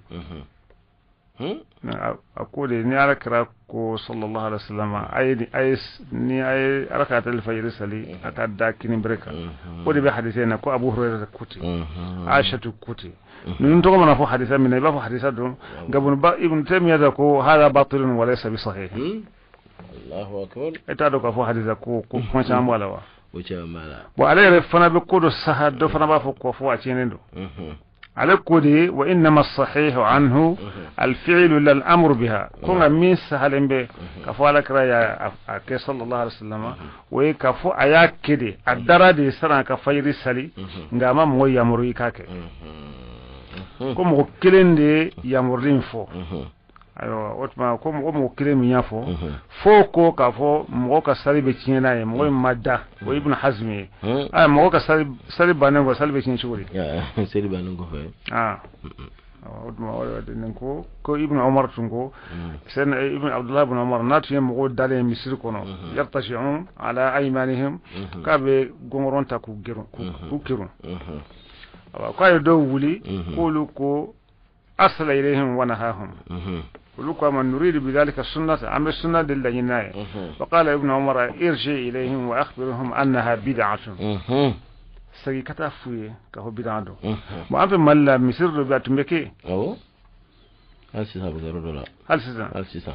A ko de ni ala kira ko sallallahu alaihi wasallam, a ye ni a ye rak'atal fajr sali, a ka da kini bere kan. O de bɛ hadisa in na ko Abu Hurairah ko ten, Aïcha ko ten. Ninnu tɔgɔ mana fɔ hadisa min na, i b'a fɔ hadisa don, nka Ibn Taymiyyah ko hada batilun wa laysa bi sahih. Allahu akbar. E t'a dɔn k'a fɔ hadisa ko kuma caman b'a la wa? O caman b'a la. Bon, ale yɛrɛ fana bɛ ko dɔ saha, dɔ fana b'a fɔ k'o fɔ a tiɲɛnen don. Ale ko de wa innama sahihu anhu alfi'lu lal amru biha, ko nka min sahalen bɛ k'a fɔ ala kira y'a a kɛ sallallahu alaihi wasallam, o ye k'a fɔ a y'a kɛ de, a dara de san'a ka fajiri sali, nka a ma mɔgɔ yamaru i k'a kɛ. Ko mɔgɔ kelen de ye yamaruli in fɔ. Ayiwa, o tuma ko mɔgɔ kelen min y'a fɔ fo ko k'a fɔ mɔgɔ ka sali bɛ tiɲɛ n'a ye, mɔgɔ in ma da, o ye Ibn Hazm ye. Aya, mɔgɔ ka sali bannen kɔ, sali bɛ tiɲɛ cogo di? Seli bannen kɔfɛ. Ah, o tuma o de nin ko Ibn Umar tun ko sɛnɛ Ibn Abdullah ibn Umar n'a tun ye mɔgɔw dalen misiri kɔnɔ, yartashi'un ala aymanihim, k'a bɛ gɔngɔrɔn ta k'u gerun, k'u kerun. Awa, k'a ye dɔw wuli, k'olu ko arsala ilayhim wa nahahum, olu ko a ma nuridu bidhalika sunnata, an bɛ sunna de laɲini n'a ye. Wa qala Ibn Umar irji ilayhim wa akhbirhum annaha bid'atun, segi ka taa f'u ye k'a fɔ bid'a don. Bon, an fɛ Mali la, misiri dɔ bɛ yen, a tun bɛ kɛ. Awɔ, hali sisan a bɛ kɛ yɔrɔ dɔ la. Hali sisan. Hali sisan,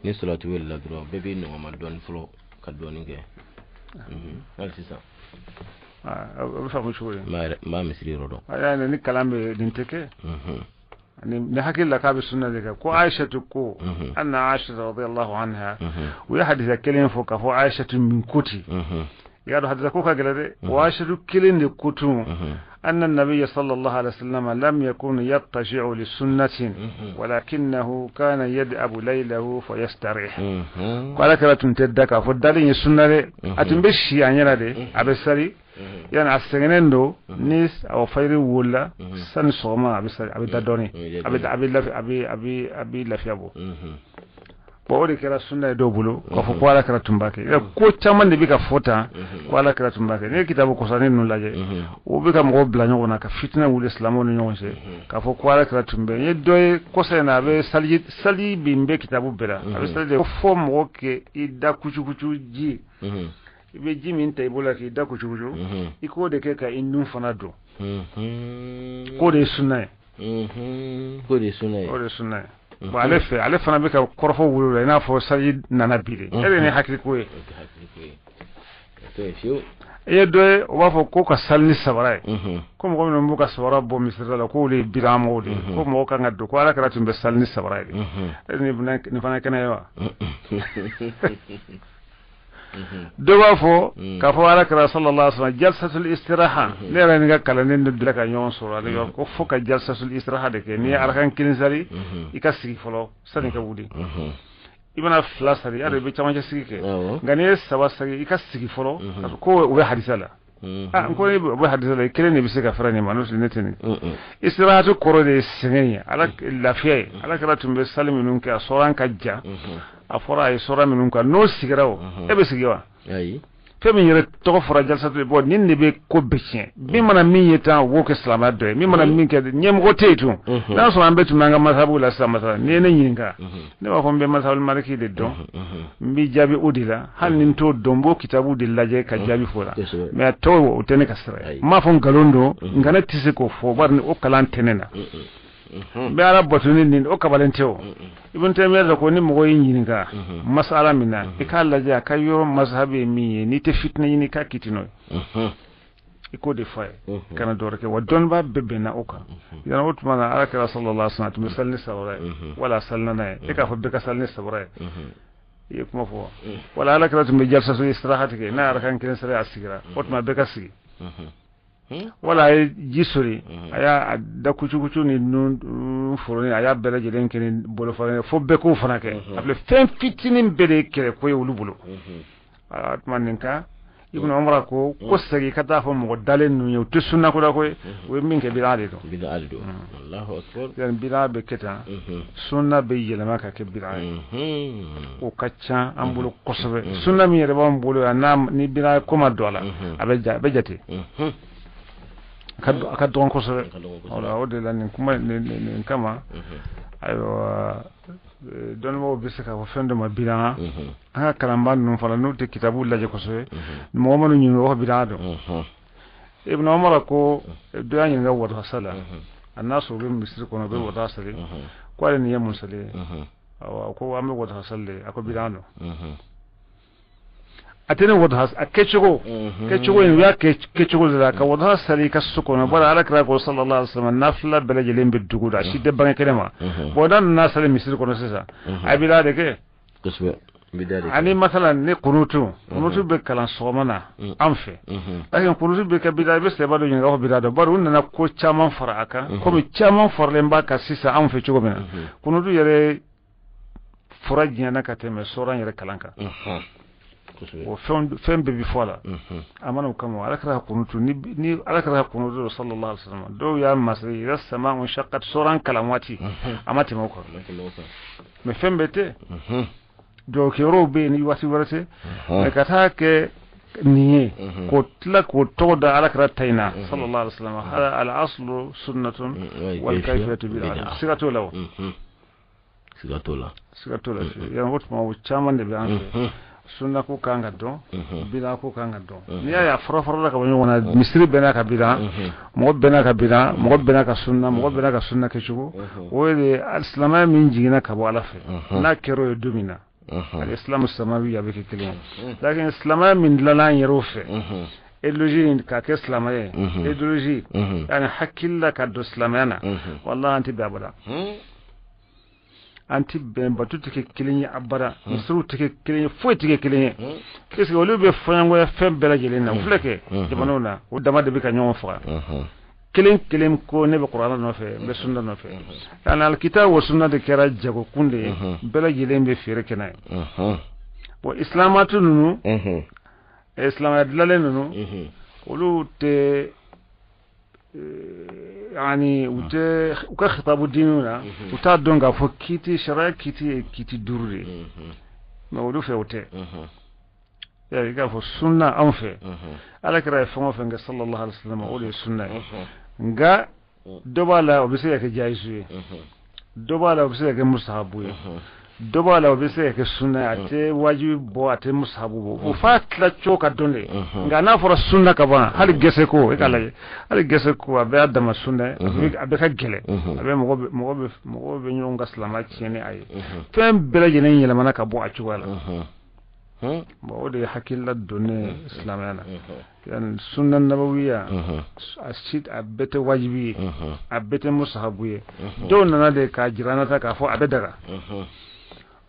ni salatu wulila dɔrɔn, bɛɛ b'i nɔgɔma dɔɔni fɔlɔ ka dɔɔni kɛ, hali sisan. A bɛ faamu cogo di? N b'a misiri yɔrɔ dɔn. A y'a ni kalan bɛ nin tɛ kɛ. Ni hakili la k'a bɛ sunna de kɛ, ko Aïcha ko anna Aïcha radiyallahu anha, u ye hadisa kelen fɔ k'a fɔ Aïcha min ko ten. I y'a dɔn hadisa ko ka gɛlɛn dɛ. O Aïcha kelen de ko tun أن النبي صلى الله عليه وسلم لم يكن يضطجع لسنة ولكنه كان يدأب ليله فيستريح. Ko ala kira tun tɛ da k'a fɔ dalen ye sunna dɛ, a tun bɛ si a ɲɛna de, a bɛ sali yani a sɛgɛnnen don, ni a fajiri wulila sani sɔgɔma, a bɛ sali, a bɛ da dɔɔni, a bɛ lafiya bɔ. Bon, o de kɛra sunna ye dɔw bolo k'a fɔ ko ala kira tun b'a kɛ. Ko caman de bɛ ka fɔ tan ko ala kira tun b'a kɛ. N'i ye kitabu kɔsani ninnu lajɛ, o bɛ ka mɔgɔw bila ɲɔgɔn na ka fitinɛ wuli silamɛw ni ɲɔgɔn cɛ k'a fɔ ko ala kira tun bɛ. N ye dɔ ye kɔsa in na, a bɛ sali, sali bin bɛ kitabu bɛɛ la, a bɛ sali de fo mɔgɔ kɛ i da kucukucu ji, i bɛ ji min ta i bolo la k'i da kucukucu, i k'o de kɛ ka i nun fana don, k'o de ye sunna ye. K'o de ye sunna ye. O de ye sunna ye. Bon, ale fɛ, ale fana bɛ ka kɔrɔfɔ wolo la i n'a fɔ sali nana bi de, e de ni hakili ko ye. I ye dɔ ye, o b'a fɔ ko ka sali ni sabara ye, ko mɔgɔ minnu b'u ka sabara bɔ misiri la, k'olu ye biramɔgɔw de ye, ko mɔgɔ kan ka don, ko ala kɛra tun bɛ sali ni sabara ye de. E nin fana kɛnɛ ye wa? Dɔ b'a fɔ k'a fɔ ala kɛra sallallahu alaihi wasallam jalsatul istiraha. Ne yɛrɛ ni ka kalanden dɔ dila ka ɲɔgɔn sɔrɔ, ale yɔrɔ ko fo ka jalsatul istiraha de kɛ. N'i ye arakan kelen sali, i ka sigi fɔlɔ sani ka wuli. I bɛna fila sali, y'a dɔn i bɛ camancɛ sigi kɛ, nka n'i ye saba sali, i ka sigi fɔlɔ, ko o bɛ hadisa la. Ah, n ko o bɛ hadisa la, i kelen de bɛ se ka fɛrɛ nin ma, n'o tɛ ne tɛ nin. Istirahatu kɔrɔ de ye sɛgɛn ye, ala lafiya ye. Ala kɛra tun bɛ sali minnu kɛ, a sɔrɔ ka jan, a fɔra a ye sɔrɔ minnu kan, n'o sigira, o e bɛ sigi wa? Ayi. Fɛn min yɛrɛ tɔgɔ fɔra jalsatu, bɔn, nin de bɛ ko bɛɛ tiɲɛ. Min mana min ye tan, o b'o kɛ silamɛya dɔ ye. Min mana min kɛ, ɲɛmɔgɔ tɛ yen tun. N'a sɔrɔ an bɛɛ tun b'an ka mazhabu la sisan, masala, n'i ye ne ɲininka, ne b'a fɔ n bɛ mazhabu maliki de dɔn, n b'i jaabi o de la. Hali ni n t'o dɔn, n b'o kitabu de lajɛ ka jaabi fɔ la. Mais a tɔ, o tɛ ne ka sira ye. N m'a fɔ nkalon don, nka ne tɛ se k'o fɔ, bari o kalan tɛ ne na. N bɛ ala bato ni nin, o kabalen tɛ. O Ibn Taymiyyah ko ni mɔgɔ y'i ɲininka masala min na, i k'a lajɛ a ka yɔrɔ mazhabi ye min ye, n'i tɛ fitinɛ ɲini, i k'a kiti n'o ye. I k'o de fɔ a ye, kana dɔ wɛrɛ kɛ. Wa dɔnnibaa bɛɛ bɛnna o kan. Yala o tuma na, ala kira sallallahu alaihi wasallam tun bɛ sali ni sabara ye wala salinana ye. E k'a fɔ bɛɛ ka sali ni sabara ye, i ye kuma fɔ wa? Wala ala kira tun bɛ jalsatu istirahati kɛ, n'a ye arakan kelen sali, a sigira, o tuma bɛɛ ka sigi. Wala a ye ji soli, a y'a da kucukucu ni nun foroni, a y'a bɛɛ lajɛlen kɛ ni bolofara ye, fo bɛɛ k'o fana kɛ. A filɛ, fɛn fitinin bɛɛ de ye kɛlɛko ye olu bolo. A tuma nin kan, Ibn Umar ko segin ka taa fɔ mɔgɔ dalen ninnu ye, u tɛ sunna ko la koyi, u ye min kɛ, bid'a de don. Bid'a de don, Allahu akbar. Yani bid'a bɛ kɛ tan, sunna bɛ yɛlɛma ka kɛ bid'a ye. O ka ca an bolo kosɛbɛ. Sunna min yɛrɛ b'an bolo yan, n'a ni bid'a ko ma don a la, a bɛ jate, a ka dɔgɔn kosɛbɛ. Wala o de la, nin kuma nin kama, ayiwa, dɔnnibaaw bɛ se k'a fɔ fɛn dɔ ma bid'a. An ka kalanba ninnu fana, n'u tɛ kitabu lajɛ kosɛbɛ, mɔgɔ minnu ɲininka, o bid'a don. Ibn Umar ko dɔ y'a ɲininka wadaha sali la, a n'a sɔrɔ u bɛ misiri kɔnɔ, u bɛ wadaha sali, ko ale nin ye mun sali ye? Awɔ, ko an bɛ wadaha sali de. A ko bid'a don. A tɛ ne wadaha a kɛcogo kɛcogo in, u y'a kɛ kɛcogo de la ka wadaha sali i ka so kɔnɔ. Bari ala kira ko sallallahu alaihi wasallam, nafila bɛɛ lajɛlen bɛ dugu da, a si tɛ bange kɛnɛ ma. Bon, n'a nana sali misiri kɔnɔ sisan, a bɛ de kɛ. Kosɛbɛ, bid'a de. Ani masalan ni kunutu bɛ kalan sɔgɔma na an fɛ, parce que kunutu bɛ kɛ bida, i bɛ sɛba dɔ ɲininka ko bida dɔ. Bari u nana ko caman fara a kan, komi caman faralen b'a kan sisan anw fɛ cogo min na. Kunutu yɛrɛ fɔra diɲɛ na ka tɛmɛ sɔran yɛrɛ kalan kan. O fɛn bɛɛ bɛ fɔ a la. A mana o kama, ala kira kunutu ni ala kira kunutu sallallahu alaihi wasallam, dɔw y'a masiri idha sama'u shaqqat, sɔran kalan waati, a ma tɛmɛ o kan. Mais fɛn bɛɛ tɛ dɔwkɛyɔrɔw bɛ yen ni waati wɛrɛ tɛ. Mais ka taa kɛ nin ye k'o tila k'o tɔgɔ da ala kira ta in na sallallahu alaihi wasallam, al aslu sunnatun wal kayfiyatu bid'a, siga t'o la o. Siga t'o la. Siga t'o la. Yan o tuma, o caman de bɛ an fɛ. Sunna ko kan ka dɔn, bida ko kan ka dɔn. N'i y'a ye a fɔra fɔra ka bɔ ɲɔgɔn na, misiri bɛɛ n'a ka bida, mɔgɔ bɛɛ n'a ka bida, mɔgɔ bɛɛ n'a ka sunna, mɔgɔ bɛɛ n'a ka sunna kɛcogo. O de ye silamɛya min jiginna ka bɔ ala fɛ. N'a kɛra o ye don min na, al-islamu samawi, a bɛ kɛ kelen ye. Lakin silamɛya min dilanna an yɛrɛw fɛ, idéologie k'a kɛ silamɛya ye, idéologie yani hakili la ka don silamɛya na, wallahi an tɛ bɛn abada, an tɛ bɛn. Bato tɛ kɛ kelen ye abada, misiriw tɛ kɛ kelen ye, foyi tɛ kɛ kelen ye. Est ce que olu bɛ fɔɲɔgɔnya fɛn bɛɛ lajɛlen na? O filɛ kɛ jamanaw na, o dama de bɛ ka ɲɔgɔn faga. Kelen kelen ko ne bɛ kuranɛ nɔfɛ, n bɛ sunna nɔfɛ. Yani alikita wa sunna de kɛra jagokun de ye, bɛɛ lajɛlen bɛ feere kɛ n'a ye. Bon, isilamatu ninnu, silamɛya dilanlen ninnu, olu tɛ yani u tɛ u ka khitabu diiniw na, u t'a dɔn k'a fɔ kiiti, sariya kiiti ye kiiti duuru de ye. Mais olu fɛ, o tɛ. I k'a fɔ sunna anw fɛ, ala kira ye fɛn o fɛn kɛ sallallahu alaihi wasallam, o de ye sunna ye. Nka dɔ b'a la, o bɛ se ka kɛ jayisu ye, dɔ b'a la, o bɛ se ka kɛ musahabu ye, dɔ b'a la, o bɛ se ka kɛ sunna ye, a tɛ wajibi bɔ, a tɛ musahabu bɔ. O f'a tila cogo ka dɔn de. Nka n'a fɔra sunna ka ban, hali gɛsɛ ko, e k'a lajɛ, hali gɛsɛ ko, a bɛɛ y'a dama sunna ye. A bɛɛ ka gɛlɛn, a bɛ mɔgɔ bɛ ɲɔgɔn ka silamɛya tiɲɛ ni a ye. Fɛn bɛɛ lajɛlen yɛlɛmana ka bɔ a cogoya la. Bon, o de ye hakilila donnen silamɛya na. Yani sunna nabawiya, a si a bɛɛ tɛ wajibi ye, a bɛɛ tɛ musahabu ye. Dɔw nana de k'a jira an na ta k'a fɔ a bɛ daga.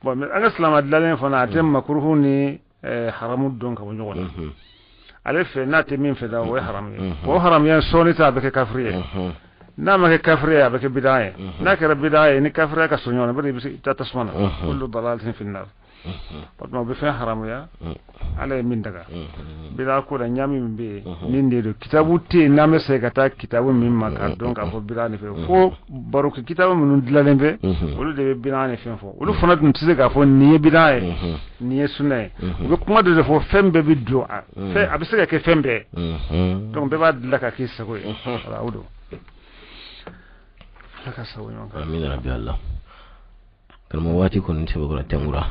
Bon, mais an ka silamɛ dilanlen fana, a tɛ makuruhu ni haramu dɔn ka bɔ ɲɔgɔn na. Ale fɛ, n'a tɛ min fɛ da, o ye haramu ye. O haramuya sɔɔni ta, a bɛ kɛ kafiri ye. N'a ma kɛ kafiri ye, a bɛ kɛ bidaa ye. N'a kɛra bidaa ye, ni kafiriya ka surun ɲɔgɔn na, bari i bɛ se i taa tasuma na, kullu dalalatin fi nar. O tuma u bɛ fɛn haramuya ala ye min daga. Bidaa ko la, ɲaami min bɛ yen, nin de don. Kitabu tɛ yen n'an bɛ se ka taa kitabu min ma k'a dɔn k'a fɔ bidaa nin fɛn fo. Baro kitabu minnu dilanlen bɛ, olu de bɛ bidaa ni fɛn fɔ. Olu fana tun tɛ se k'a fɔ nin ye bidaa ye, nin ye sunna ye. U bɛ kuma dɔ de fɔ, fɛn bɛɛ bɛ don a fɛn, a bɛ se ka kɛ fɛn bɛɛ. Donc bɛɛ b'a dilan ka k'i sago ye. Voilà, o don. Ala ka sago ɲɔgɔn kan. Amina rabbi Allah. Karamɔgɔ, waati kɔni sɛbɛkɔrɔ tɛnkura,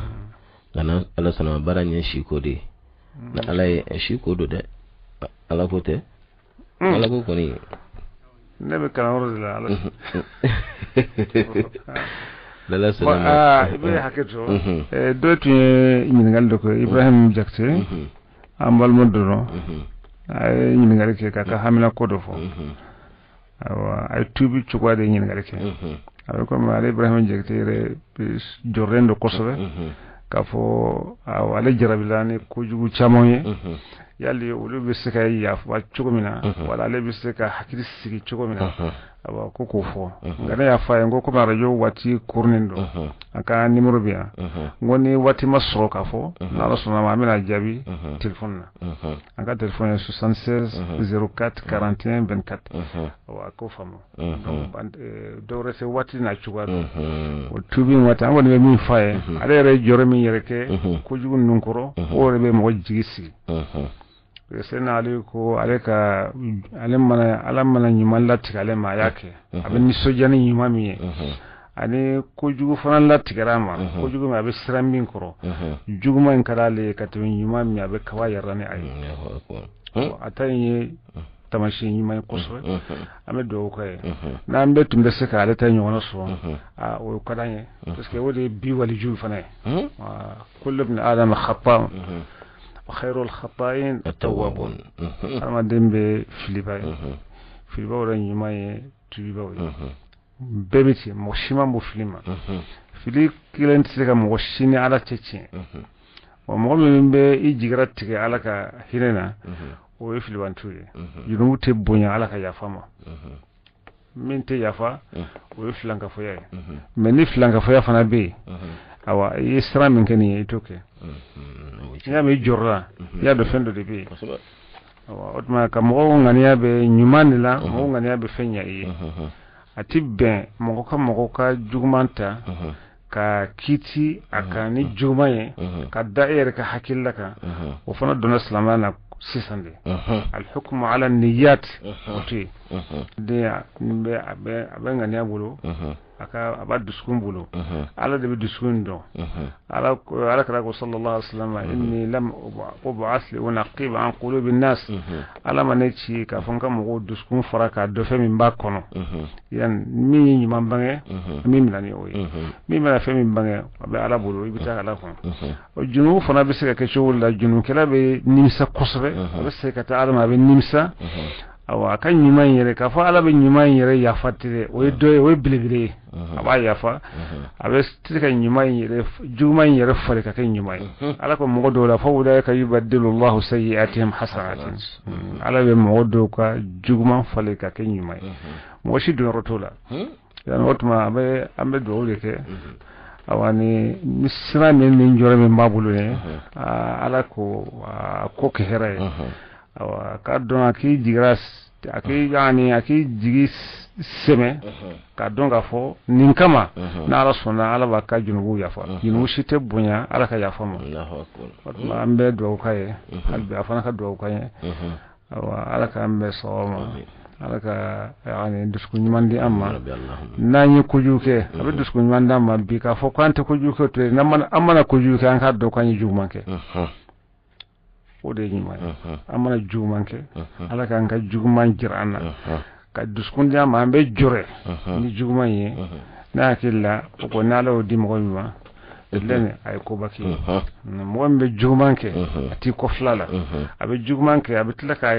nka na ala sɔnna, baara ɲɛ si ko de ye. Na ala ye si ko don dɛ, ala ko tɛ, ala ko kɔni. Ne bɛ kalanyɔrɔ de la, ala n'ala sɔnna ma. I bɛ hakɛ to, dɔ tun ye ɲininkali dɔ kɛ, Ibrahim Jakite, an balima dɔ don. A ye ɲininkali kɛ k'a ka hamina ko dɔ fɔ. Ayiwa, a ye tuubi cogoya de ɲininkali kɛ. A bɛ komi ale Ibrahima Jakite yɛrɛ jɔrɔlen don kosɛbɛ k'a fɔ awa ale jarabila ni kojugu caman ye, yali olu bɛ se ka yafa cogo min na, wala ale bɛ se ka hakili sigi cogo min na. Awa, ko k'o fɔ, nka ne y'a fɔ a ye n ko komi arajo waati kurunnen don, an ka nimoro bɛ yan, n ko ni waati ma sɔrɔ k'a fɔ, n'Ala sɔnna ma, an bɛna jaabi telefɔni na. An ka telefɔni ye 76 04 41 24. Awa, k'o faamu. Donc dɔwɛrɛ tɛ, waati n'a cogoya don. O tuubi waati, an kɔni bɛ min f'a ye, ale yɛrɛ ye jɔrɔ min yɛrɛ kɛ kojugu ninnu kɔrɔ, o yɛrɛ bɛ mɔgɔ jigi sigi. Sena ale ko ale ka ale mana Ala mana ɲuman latigɛ ale ma, a y'a kɛ, a bɛ nisɔndiya ni ɲuman min ye, ani kojugu fana latigɛra a ma, kojugu min a bɛ siran min kɔrɔ, juguman in ka d'ale ye ka tɛmɛ ɲuman min a bɛ kaba yɛrɛ ni a ye. A ta in ye taamasiyɛn ɲuman ye kosɛbɛ. An bɛ dugawu k'a ye. N'an bɛɛ tun bɛ se k'ale ta ɲɔgɔnna sɔrɔ, o ka d'an ye, parce que o de ye bi waliju fana ye. Kullu ibn adama khata wa khairul khata'in at-tawwabun. Hadamaden bɛ filiba ye, filibaw yɛrɛ ɲuman ye tuubibaw ye. Bɛɛ bɛ ten, mɔgɔ si ma bɔ fili ma. Fili kelen tɛ se ka mɔgɔ si ni Ala cɛ tiɲɛ. Wa mɔgɔ min bɛ i jigira tigɛ Ala ka hinɛ na, o ye filibantu ye. Jurumu tɛ bonya Ala ka yafa ma. Min tɛ yafa, o ye filankafoya ye. Mais ni filankafoya fana bɛ yen, awa, i ye sira min kɛ nin ye, i t'o kɛ. N'i y'a mɛn i jɔrɔla, i y'a dɔn fɛn dɔ de bɛ yen. Awa, o tuma ka mɔgɔw ŋaniya bɛ ɲuman de la, mɔgɔw ŋaniya bɛ fɛn ɲɛ i ye. A ti bɛn mɔgɔ ka juguman ta ka kiiti a kan ni juguman ye ka da e yɛrɛ ka hakilila kan. O fana donna silamɛya na sisan de. Alhukmu ala niyat, o to yen den nin bɛ a bɛ ŋaniya bolo, a ka a b'a dusukun bolo, Ala de bɛ dusukun dɔn. Ala kira ko sallallahu alaihi wasallam: inni lam ub'ath li unaqiba an qulubi nas. Ala ma ne ci k'a fɔ n ka mɔgɔw dusukun fara k'a dɔn fɛn min b'a kɔnɔ. Yan min ye ɲuman bange, min bɛna ni o ye, min bɛna fɛn min bange, a bɛ Ala bolo, i bɛ taa Ala kɔnɔ. O junubu fana bɛ se ka kɛ cogo la, junubukɛla bɛ nimisa kosɛbɛ, a bɛ se ka taa Ala ma, a bɛ nimisa. Awa, a ka ɲuman in yɛrɛ, k'a fɔ Ala bɛ ɲuman in yɛrɛ yafa tɛ dɛ, o ye dɔ ye, o ye belebele ye, a b'a yafa. A bɛ se ka ɲuman in yɛrɛ, juguman in yɛrɛ falen ka kɛ ɲuman ye. Ala ko mɔgɔ dɔw la: fa ulaika yubaddilu Allahu sayyi'atihim hasanatin. Ala bɛ mɔgɔ dɔw ka juguman falen ka kɛ ɲuman ye. Mɔgɔ si donyɔrɔ t'o la yani. O tuma an bɛ dugawu de kɛ. Awa, ni sira min ni jɔrɔ min b'a bolo ye, Ala ko a ko kɛ hɛrɛ ye. Awa, k'a dɔn a k'i jigira, a k'i yani a k'i jigi sɛmɛ k'a dɔn k'a fɔ nin kama, n'Ala sɔnna, Ala b'a ka junubuw yafa. Junubu si tɛ bonya Ala ka yafa ma. O tuma an bɛ dugawu k'a ye hali bi, a fana ka dugawu k'an ye. Awa, Ala k'an bɛn sawaba ma. Ala ka yani dusukun ɲuman di an ma n'an ye kojugu kɛ. A bɛ dusukun ɲuman d'an ma bi k'a fɔ k'an tɛ kojugu kɛ to yen. An mana kojugu kɛ, an k'a dɔn k'an ye juguman kɛ, o de ye ɲuman ye. An mana juguman kɛ, Ala k'an ka juguman jira an na ka dusukun di an ma, an bɛ jɔrɛ ni juguman ye. Ne hakili la, o ko n'Ala y'o di mɔgɔ min ma, lɛnɛ a ye koba kɛ ye. Mɔgɔ min bɛ juguman kɛ, a t'i kɔ fila la, a bɛ juguman kɛ, a bɛ tila k'a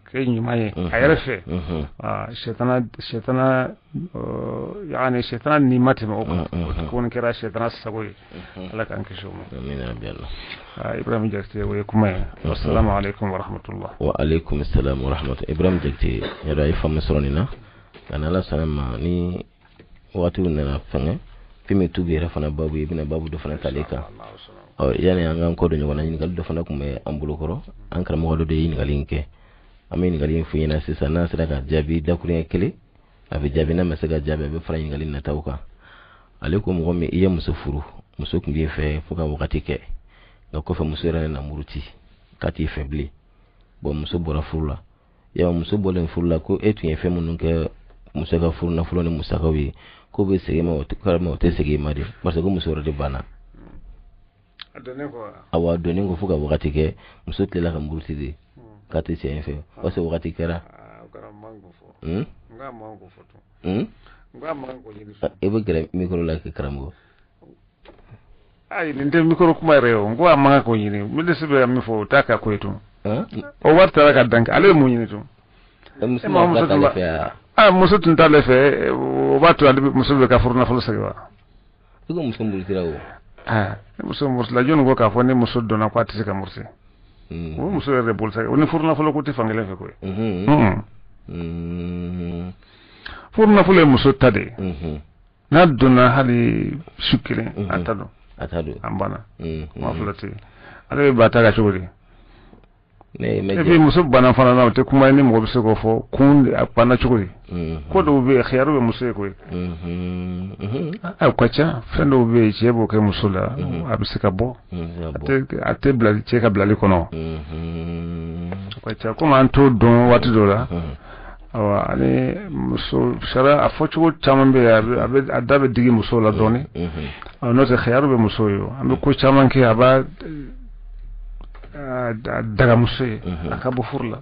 kɛ ɲuman ye a yɛrɛ fɛ, sɛtana yani sɛtana ni ma tɛmɛ o kan, o kɔni kɛra sɛtana sago ye. Ala k'an kisi o ma. Ibrahim Jakite, o ye kuma ye. Assalamu alaikum wa rahmatullah. Wa alaikum salam wa rahmatullah. Ibrahim Jakite yɛrɛ, a ye faamu sɔrɔ nin na. Nka n'Ala sɔnna ma, ni waatiw nana fɛngɛ, fɛn min tubi yɛrɛ fana babu ye, i bɛna babu dɔ fana tali kan. Ɔ, yanni an k'an kɔ don ɲɔgɔn na, ɲininkali dɔ fana tun bɛ an bolo kɔrɔ. An karamɔgɔ dɔ de ye ɲininkali in kɛ. An bɛ ɲininkali in f'u ɲɛna sisan. N'a sera ka jaabi dakuruɲɛ kelen, a bɛ jaabi. N'a ma se ka jaabi, a bɛ fara ɲininkali nataw kan. Ale ko mɔgɔ min i ye muso furu, muso tun b'i fɛ fo ka wagati kɛ, nka kɔfɛ muso yɛrɛ nana muruti k'a t'i fɛ bilen. Bɔn, muso bɔra furu la. Yawa, muso bɔlen furu la, ko e tun ye fɛn minnu kɛ muso ka furu nafolo ni musakaw ye, k'o bɛ segin ma, o tɛ segin i ma de, parce que ko muso wɛrɛ de banna. Awa, donnen ko fo ka wagati kɛ, muso tilala ka muruti de k'a tɛ cɛ in fɛ, parce que wagati kɛra. I bɛ gɛrɛ micro la kɛ, karamɔgɔ. Ayi, nin tɛ micro kuma yɛrɛ ye. O n ko a man kan k'o ɲini. Ministre bɛ min fɔ, o t'a ka ko ye tun. O wari taara ka dan kɛ, ale bɛ mun ɲini tun? Muso ma muso tun tun fɛ. Ah, muso tun t'ale fɛ, o b'a to ale muso bɛ ka furu nafolo segin wa? I ko muso murutira o. Ah, ni muso murutila, jɔnni ko k'a fɔ ni muso donna ko a tɛ se ka muruti? O muso yɛrɛ de bolo sa, o ni furu nafolo ko tɛ fan kelen fɛ koyi. Furu nafolo ye muso ta de ye. N'a donna hali su kelen, a ta don. A ta don. An banna. Kuma fila tɛ yen. Ale bɛ ba ta ka cogo di? Ne Et puis muso banna fana na, o tɛ kuma ye ni mɔgɔ bɛ se k'o fɔ kun a banna cogo di. Ko dɔw bɛ yen, khiyaru bɛ muso ye koyi. A ka ca, fɛn dɔw bɛ yen, cɛ b'o kɛ muso la, a bɛ se ka bɔ. A tɛ bila cɛ ka bilali kɔnɔ. O ka ca, komi an t'o dɔn waati dɔw la. Awa, ani muso sariya a fɔcogo caman bɛ yen, a bɛ a da bɛ digi muso la dɔɔnin. N'o tɛ, khiyaru bɛ muso ye, an bɛ ko caman kɛ, a b'a daga muso ye a ka bɔ furu la.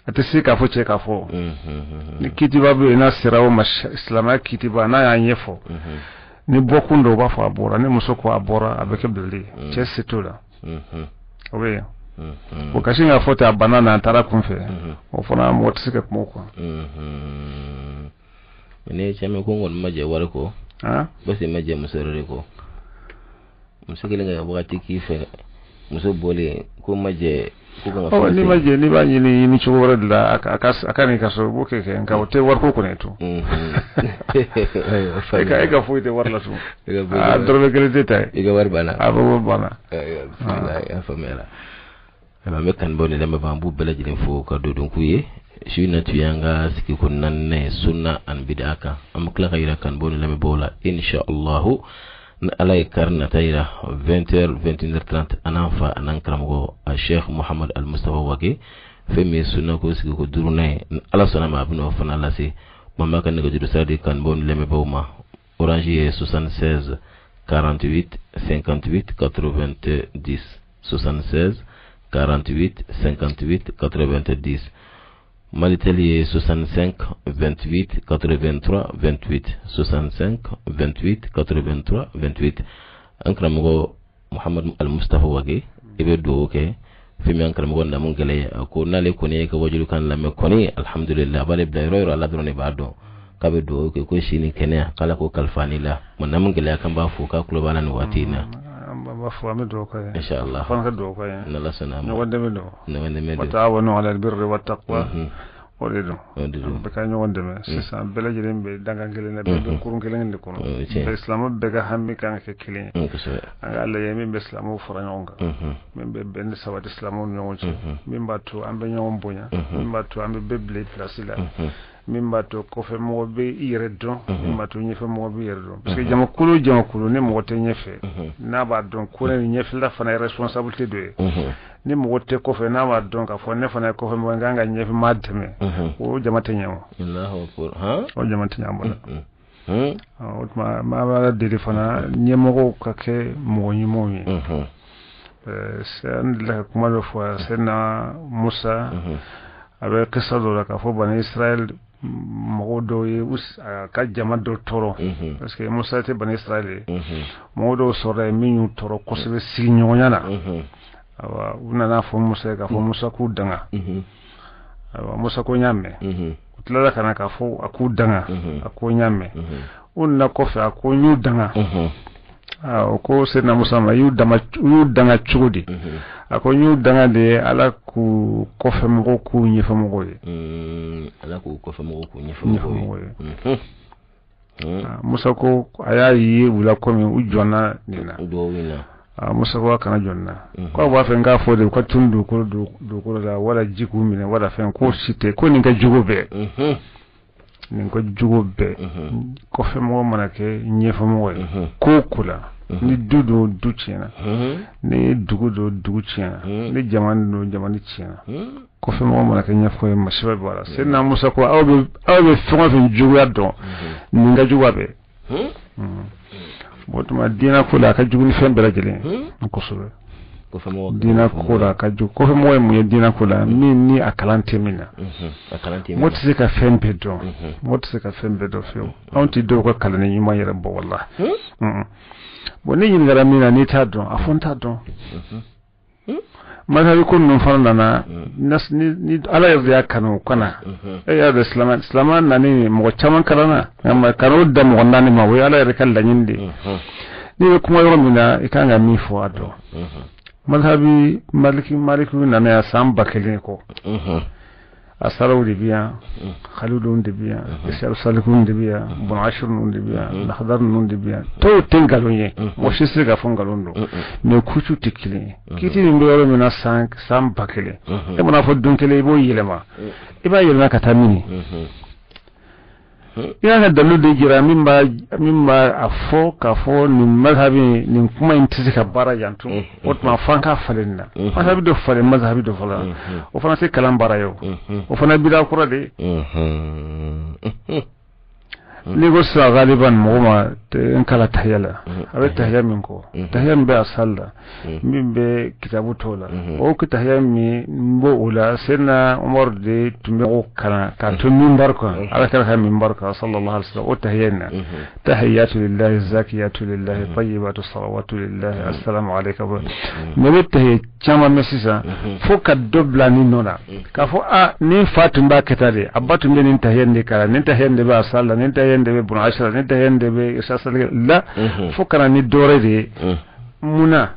A tɛ se k'a fɔ cɛ k'a fɔ ni kitiba bɛ yen, n'a sera o ma, silamɛya kitiba, n'a y'a ɲɛfɔ, ni bɔkun dɔ, u b'a fɔ a bɔra. Ni muso ko a bɔra, a bɛ kɛ bilali ye, cɛ se t'o la, o bɛ yen. O ka sin k'a fɔ ten, a banna na, a taara kun fɛ, o fana mɔgɔ tɛ se ka kuma o kan. Ne cɛ min ko n kɔni ma jɛ wari kɔ, parce que n ma jɛ muso yɛrɛ de kɔ. Muso kelen ka wagati k'i fɛ, muso bɔlen ko ma jɛ ko kan ka. Ɔ, n'i ma jɛ, n'i b'a ɲini ɲini cogo wɛrɛ de la, a ka n'i ka so, i b'o kɛ, nka o tɛ wariko kɔni to. E ka foyi tɛ wari la tun, a dɔrɔmɛ kelen tɛ ta ye. I ka wari banna. A bɛ banna. Bisimila, a faamuyara. Ayiwa, an bɛ kanubaw ni lamɛnbaa, an b'u bɛɛ lajɛlen fo ka don k'u ye. Su in na tun y'an ka sigiko naaninan ye sunna ani bida kan. An bɛ tila ka yira kanubaw ni lamɛnbaaw la, insha allahu, ni Ala ye kari nata yira, 20h 21h30, an n'an fa an n'an karamɔgɔ a Sheikh Muhammad Al Mustafa Wage, fɛn min ye sunna ko sigiko duurunan ye, ni Ala sɔnna ma, a bɛna o fana lase. An b'a ka nɛgɛjuru sira di kanubaw ni lamɛnbaaw ma. Orange ye 76 48 58 90, 76 48 58 90. Malitel ye 65 28 83 28, 65 28 83 28. An karamɔgɔ Muhammad Al Mustafa Wage, i bɛ dugawu kɛ fɛn min an karamɔgɔ Namu Gɛlɛ, a ko n'ale kɔni ye ka wajulikan lamɛn kɔni, alhamdulillah, a b'ale bila yɔrɔ yɔrɔ, Ala dɔrɔn de b'a dɔn. K'a bɛ dugawu kɛ ko si ni kɛnɛya k'Ala ko kalifa ni la. Ma Namu Gɛlɛya kan b'a fo k'a tulo b'a la nin waati in na. An b'a fɔ, an bɛ dugawu kɛ ye. Inshallah. Fana ka dugawu kɛ ye. N'Ala sɔnna a ma. Ɲɔgɔn dɛmɛ don. Ɲɔgɔn dɛmɛ don. Wa ta'awanu ala albirri wa taqwa. O de don. O de don. An bɛɛ ka ɲɔgɔn dɛmɛ. Sisan bɛɛ lajɛlen bɛ dankan kelen na, bɛɛ bɛ kurun kelen de kɔnɔ. Bɛɛ silamɛ bɛɛ ka hami kan ka kɛ kelen ye. An k'a lajɛ min bɛ silamɛw fara ɲɔgɔn kan. Min bɛ bɛn ni sabati silamɛw ni ɲɔgɔn cɛ. Min b'a to an bɛ ɲɔgɔn bonya. Min b'a to an bɛ bɛɛ bila i place la. Min b'a to kɔfɛ mɔgɔ bɛ i yɛrɛ dɔn, min b'a to ɲɛfɛ mɔgɔ bɛ i yɛrɛ dɔn, parce que jamakulu jamakulu, ni mɔgɔ tɛ ɲɛfɛ n'a b'a dɔn ko ne ni ɲɛfɛla fana ye responsabilité dɔ ye, ni mɔgɔ tɛ kɔfɛ n'a b'a dɔn k'a fɔ ne fana ye kɔfɛ mɔgɔ n kan ka ɲɛfɛ maa dɛmɛ, o jama tɛ ɲɛ, o jama tɛ ɲɛ an bolo. O tuma n b'a deli fana, ɲɛmɔgɔw ka kɛ mɔgɔ ɲumanw ye. An delila ka kuma dɔ fɔ, Sɛdina Musa a bɛ kisa dɔ la k'a fɔ Bani Israël mɔgɔw dɔw ye a ka jama dɔ tɔɔrɔ, parce que Musa tɛ Bani Israël ye, mɔgɔw dɔw sɔrɔla yen min y'u tɔɔrɔ kosɛbɛ sigiɲɔgɔnya la. Ayiwa, u nana fɔ Musa ye k'a fɔ Musa k'u danga. Ayiwa, Musa ko n y'a mɛn. U tilala ka na k'a fɔ a k'u danga, a ko n y'a mɛn. U nana kɔfɛ, a ko n y'u danga. O ko Sɛdina Musa ma, i y'u danga cogo di? A ko n y'u danga de ye Ala k'u kɔfɛ mɔgɔw k'u ɲɛfɛ mɔgɔw ye. Ala k'u kɔfɛ mɔgɔw k'u ɲɛfɛ mɔgɔw ye. Musa ko a y'a ye u la komi u jɔnna nin na. Musa ko a kana jɔn na. K'a b'a fɛ n k'a fɔ de u ka tunu dugukolo la, wala ji k'u minɛ, wala fɛn ko si tɛ, ko nin ka jugu bɛɛ. Nin ka jugu bɛɛ. Kɔfɛ mɔgɔ mana kɛ ɲɛfɛ mɔgɔ ye ko o ko la, ni du don, du tiɲɛna, ni dugu don, dugu tiɲɛna, ni jamana don, jamana tiɲɛna. Kɔfɛ mɔgɔ mana kɛ ɲɛfɔ ye, masiba bɔ a la. Sɛdina Musa ko aw bɛ fɛn o fɛn juguya dɔn, nin ka jugu a bɛɛ. Bon, tuma diinɛ ko la, a ka jugu ni fɛn bɛɛ lajɛlen ye kosɛbɛ. Diinɛ ko la, a ka jugu. Kɔfɛ mɔgɔ ye mun ye diinɛ ko la? Min ni a kalan tɛ min na. Mɔgɔ tɛ se ka fɛn bɛɛ dɔn, mɔgɔ tɛ se ka fɛn bɛɛ dɔn fiyewu. Anw tɛ dɔw ka kalanni ɲuman yɛrɛ bɔ wala. Bon, ne ɲininkara min na, n'i t'a dɔn, a fɔ n t'a dɔn. Mazhabi ko ninnu fana nana ni Ala yɛrɛ de y'a kanu o kana e y'a dɔn silamɛ nani mɔgɔ caman kalanna nka kanu da mɔgɔ naani ma, o ye Ala yɛrɛ ka laɲini de ye. N'i bɛ kuma yɔrɔ min na, i kan ka min fɔ a dɔn. Mazhabi maliki nana yan san 1000 kɔ. A saraw de bɛ yan, Khaliluw de bɛ yan, Isiyar Salikuw de bɛ yan, Bun Ashur ninnu de bɛ yan, Lakhdar ninnu de bɛ yan. Tɔw tɛ nkalon ye, mɔgɔ si tɛ se k'a fɔ nkalon don, mais kutu tɛ kelen ye. Kiti min bɛ yɔrɔ min na san 1000, e mana fɔ don kelen i b'o yɛlɛma, i b'a yɛlɛma ka taa min? I y'a ka dalilu de jira min b'a a fɔ k'a fɔ nin mazhabi nin kuma in tɛ se ka baara yan tun. O tuma f'an k'a falen nin na, mazhabi dɔ falen mazhabi dɔ fɔlɔ, o fana tɛ kalan baara ye, o fana bida kura de ye. N'i ko sisan galiban mɔgɔ ma n kala tahiya la, a bɛ tahiya min kɔ, tahiya min bɛ a sali la, min bɛ kitabu tɔw la, o tahiya min b'o o la, Seydina Umaru de tun bɛ o kalan k'a to minbar kan, Ala kira ka minbar kan sallallahu alaihi wasallam, o tahiya in na, tahiyatu lillahi zakiyatu lillahi tayyibatu salawatu lillahi assalamu alayka. Ne bɛ tahiya caman mɛn sisan fo ka dɔ bila nin nɔ la k'a fɔ a nin fa tun b'a kɛ tan de, a ba tun bɛ nin tahiya in de kalan, nin tahiya in de bɛ a sali la, nin tahiya in de bɛ Bun Ashur la, nin tahiya in de bɛ sasali la, fo ka na ni dɔ wɛrɛ de ye. Mun na?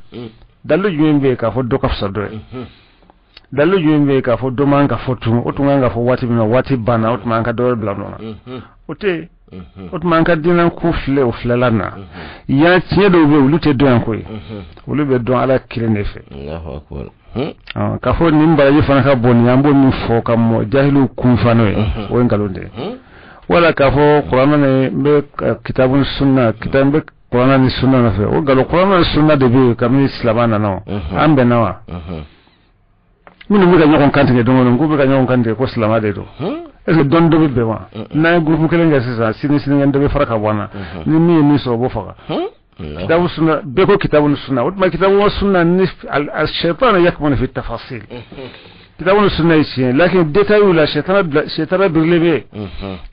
Dalilu jumɛn bɛ yen k'a fɔ dɔ ka fisa dɔ ye? Dalilu jumɛn bɛ yen k'a fɔ dɔ man ka fɔ tun, o tun kan ka fɔ waati min na, waati banna, o tuma an ka dɔ wɛrɛ bila nɔ na? O tɛ yen. O tuma an ka diinɛ ko filɛ o filɛla na yan, tiɲɛ dɔw bɛ yen olu tɛ dɔn yan koyi, olu bɛ dɔn Ala kelen de fɛ. K'a fɔ nin baraji fana ka bon nin, an b'o min fɔ ka mɔ jahiliw kun fa n'o ye, o ye nkalon de ye. Wala k'a fɔ kuranɛ ni n bɛ kitabu ni sunna, kitabu n bɛ kuranɛ ni sunna nɔfɛ, o nkalon. Kuranɛ ni sunna de bɛ yen kabini silamɛ nana, o an bɛnna wa? Minnu bɛ ka ɲɔgɔn kantigɛ don o don, k'u bɛ ka ɲɔgɔn kantigɛ ko silamɛ de don, est ce que dɔnni dɔ bɛ bɛn wa? N'an ye groupe kelen kɛ sisan, sini sinikɛnɛ dɔ bɛ fara ka bɔ an na, ni min ye min sɔrɔ o b'o faga. Kitabu sunna bɛɛ ko kitabu ni sunna, o tuma kitabu wa sunna ni al-shaytan yakmunu fi tafasil. Kitabu ni sunna ye tiɲɛ, lakin détail la sɛtana birilen bɛ,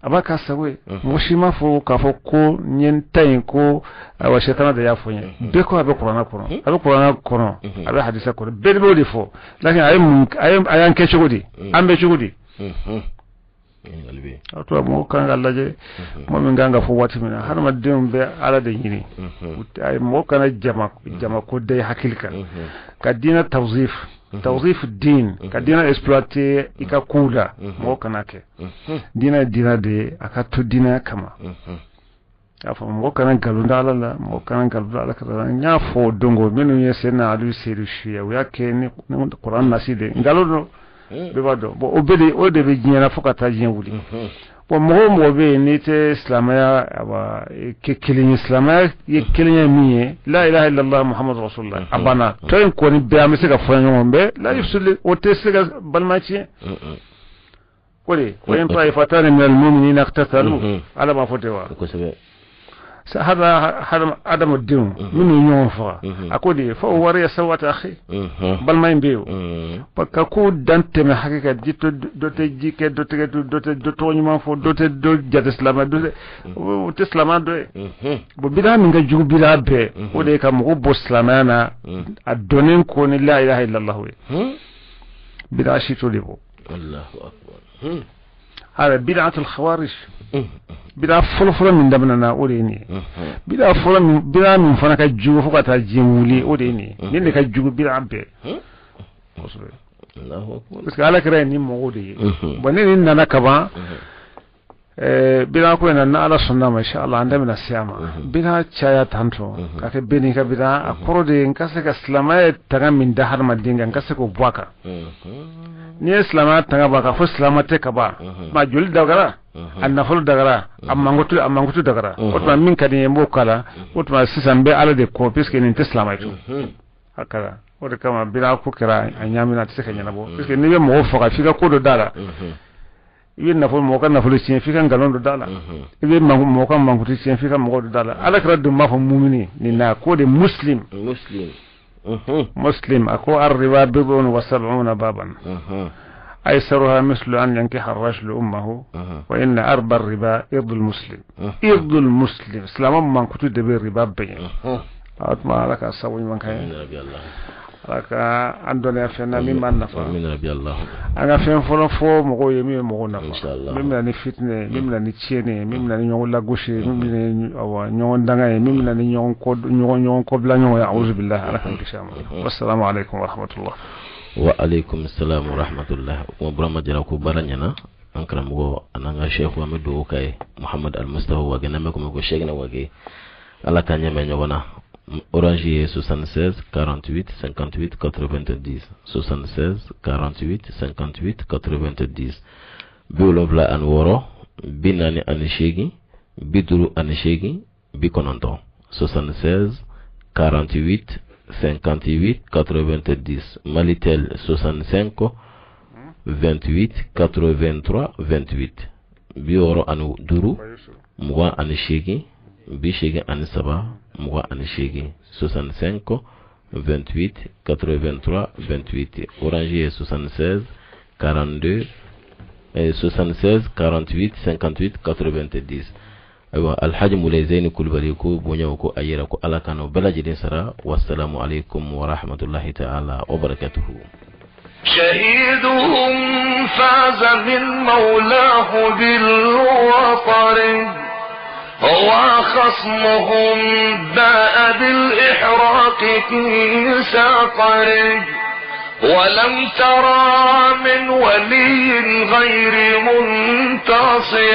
a b'a k'a sago ye. Mɔgɔ si m'a fɔ k'a fɔ ko n ye n ta in ko ayiwa sɛtana de y'a fɔ n ye. Bɛɛ ko a bɛ kuranɛ kɔnɔ, a bɛ kuranɛ kɔnɔ, a bɛ hadisa kɔnɔ, bɛɛ de b'o de fɔ. Lakin a ye mun, a y'an kɛ cogo di, an bɛ cogo di? A to mɔgɔ kan ka lajɛ kuma min kan ka fɔ waati min na. Hadamadenw bɛ Ala de ɲini, mɔgɔ kana jama ko da i hakili kan ka diinɛ tawzif din, ka diinɛ exploiter i ka kow la, mɔgɔ kana kɛ. Diinɛ ye diinɛ de ye, a ka to diinɛ kama. A fɔ mɔgɔ kana nkalon da Ala la, mɔgɔ kana nkalon da Ala kira la. N y'a fɔ o don ko minnu ye Seydina Aliyu Seyidu suye, u y'a kɛ ni kuran nasi de ye, nkalon don, bɛɛ b'a dɔn. Bon, o bɛɛ de, o de bɛ diɲɛ na fo ka taa diɲɛ wuli. Bon, mɔgɔ o mɔgɔ bɛ yen n'i tɛ silamɛya kɛ kelen ye, silamɛya ye kelen ye min ye, la ilaha illallah muhammadu rasulullah, a banna. Tɔ in kɔni bɛɛ an bɛ se ka fɔ ɲɔgɔn bɛɛ la yufsidu, o tɛ se ka balima tiɲɛ. Ko de wa in ta'ifatani min al-mu'minina iqtatalu, Ala b'a fɔ ten wa? Kosɛbɛ. Hada adamadenw minnu ye ɲɔgɔn faga, a ko de fo wari ya sawata akhi, balima in bɛ yen o ka ko dan tɛmɛ hakɛ kan, ji dɔ tɛ ji kɛ, dɔ tɛgɛ dɔ tɛ dɔ tɔgɔ ɲuman fɔ, dɔ tɛ dɔ jate silamɛ, dɔ tɛ o tɛ silamɛ dɔ ye. Bon, bida min ka jugu bida bɛɛ, o de ye ka mɔgɔ bɔ silamɛya na a dɔnnen ko ni la ilaha illallah ye, bida si t'o de bɔ. Allahu akbar. Hada bid'atul khawarij, bida fɔlɔfɔlɔ min daminɛna, o de ye nin ye. Bida fɔlɔ min, bida min fana ka jugu fo ka taa diɲɛ wuli, o de ye nin ye. Nin de ka jugu bida bɛɛ kosɛbɛ, parce que Ala kira ye nin mɔgɔw de ye. Bon, ne nin nana kaban bida ko in na, ni Ala sɔnna ma, inshallah an da bɛna se a ma. Bida caya tantɔ ka kɛ bɛɛ n'i ka bida, a kɔrɔ de ye n ka se ka silamɛya tanga min da hadamaden kan, n ka se k'o bɔ a kan. N'i ye silamɛya tanga bɔ a kan fo silamɛ tɛ ka ban, ma joli dagara, a nafolo dagara, a mankutu dagara, o tuma min ka di n ye n b'o k'a la. O tuma sisan n bɛ Ala de kɔ, puisque nin tɛ silamɛ ye tun. A kɛra o de kama bida ko kɛra a ɲaamina, a tɛ se ka ɲɛnabɔ, puisque n'i bɛ mɔgɔ faga f'i ka ko dɔ da la, i bɛ nafolo mɔgɔ ka nafolo tiɲɛ f'i ka nkalon dɔ da la, i bɛ mɔgɔ ka mankutu tiɲɛ f'i ka mɔgɔ dɔ da la. Ala kira dun b'a fɔ mumini nin na ko de muslim, muslim, a ko arriba bid'un wa sab'una baban aysaruha mislu an yankiha ar-rajulu ummahu wa inna arba ar-riba irdul muslim, irdul muslim, silamɛ mankutu de bɛ riba bɛn. A tuma Ala ka sabu ɲuman kɛ. Ala ka an dɔnniya fɛn na min b'an nafa. Amina rabbi Allah. An ka fɛn fɔlɔ fɔ mɔgɔw ye min bɛ mɔgɔw nafa. Inshallah. Min bɛ na ni fitinɛ ye, min bɛ na ni tiɲɛni ye, min bɛ na ni ɲɔgɔn lagosi ye, min bɛ na ni awa ɲɔgɔn danga ye, min bɛ na ni ɲɔgɔn kɔ ɲɔgɔn ɲɔgɔn kɔbila ɲɔgɔn ye. Awuzu billahi, Ala k'an kisi a ma. Wassalamu alaikum wa rahmatullah. Wa alaikum salam wa rahmatullah. O kuma Burama Jara ko baara ɲɛna. An karamɔgɔ an'an ka seku, an bɛ dugawu k'a ye, Muhamad Al-Mustafa Wage, n'an bɛ kuma ko Sɛkina Wage, Ala k'an ɲɛmɛ ɲɔgɔn na. Orange ye 76 48 58 90, 76 48 58 90, 76 48 58 90, 76 48 58 90. Malitel 65 28 83 28, 65 28 83 28, 65 28 83 28. Orange ye 76 42 76 48 58 90. Ayiwa, Alhaji Mulayi Zeyini Kulubali ko bonyaw ko a yɛrɛ ko Ala ka n'o bɛɛ lajɛlen sara. Wasalamu alaikum wa rahmatullahi ta'ala wa barakatuhu. شهيدهم فاز من مولاه بالوطر، وخصمهم باء بالإحراق في سقر، ولم ترى من ولي غير منتصر.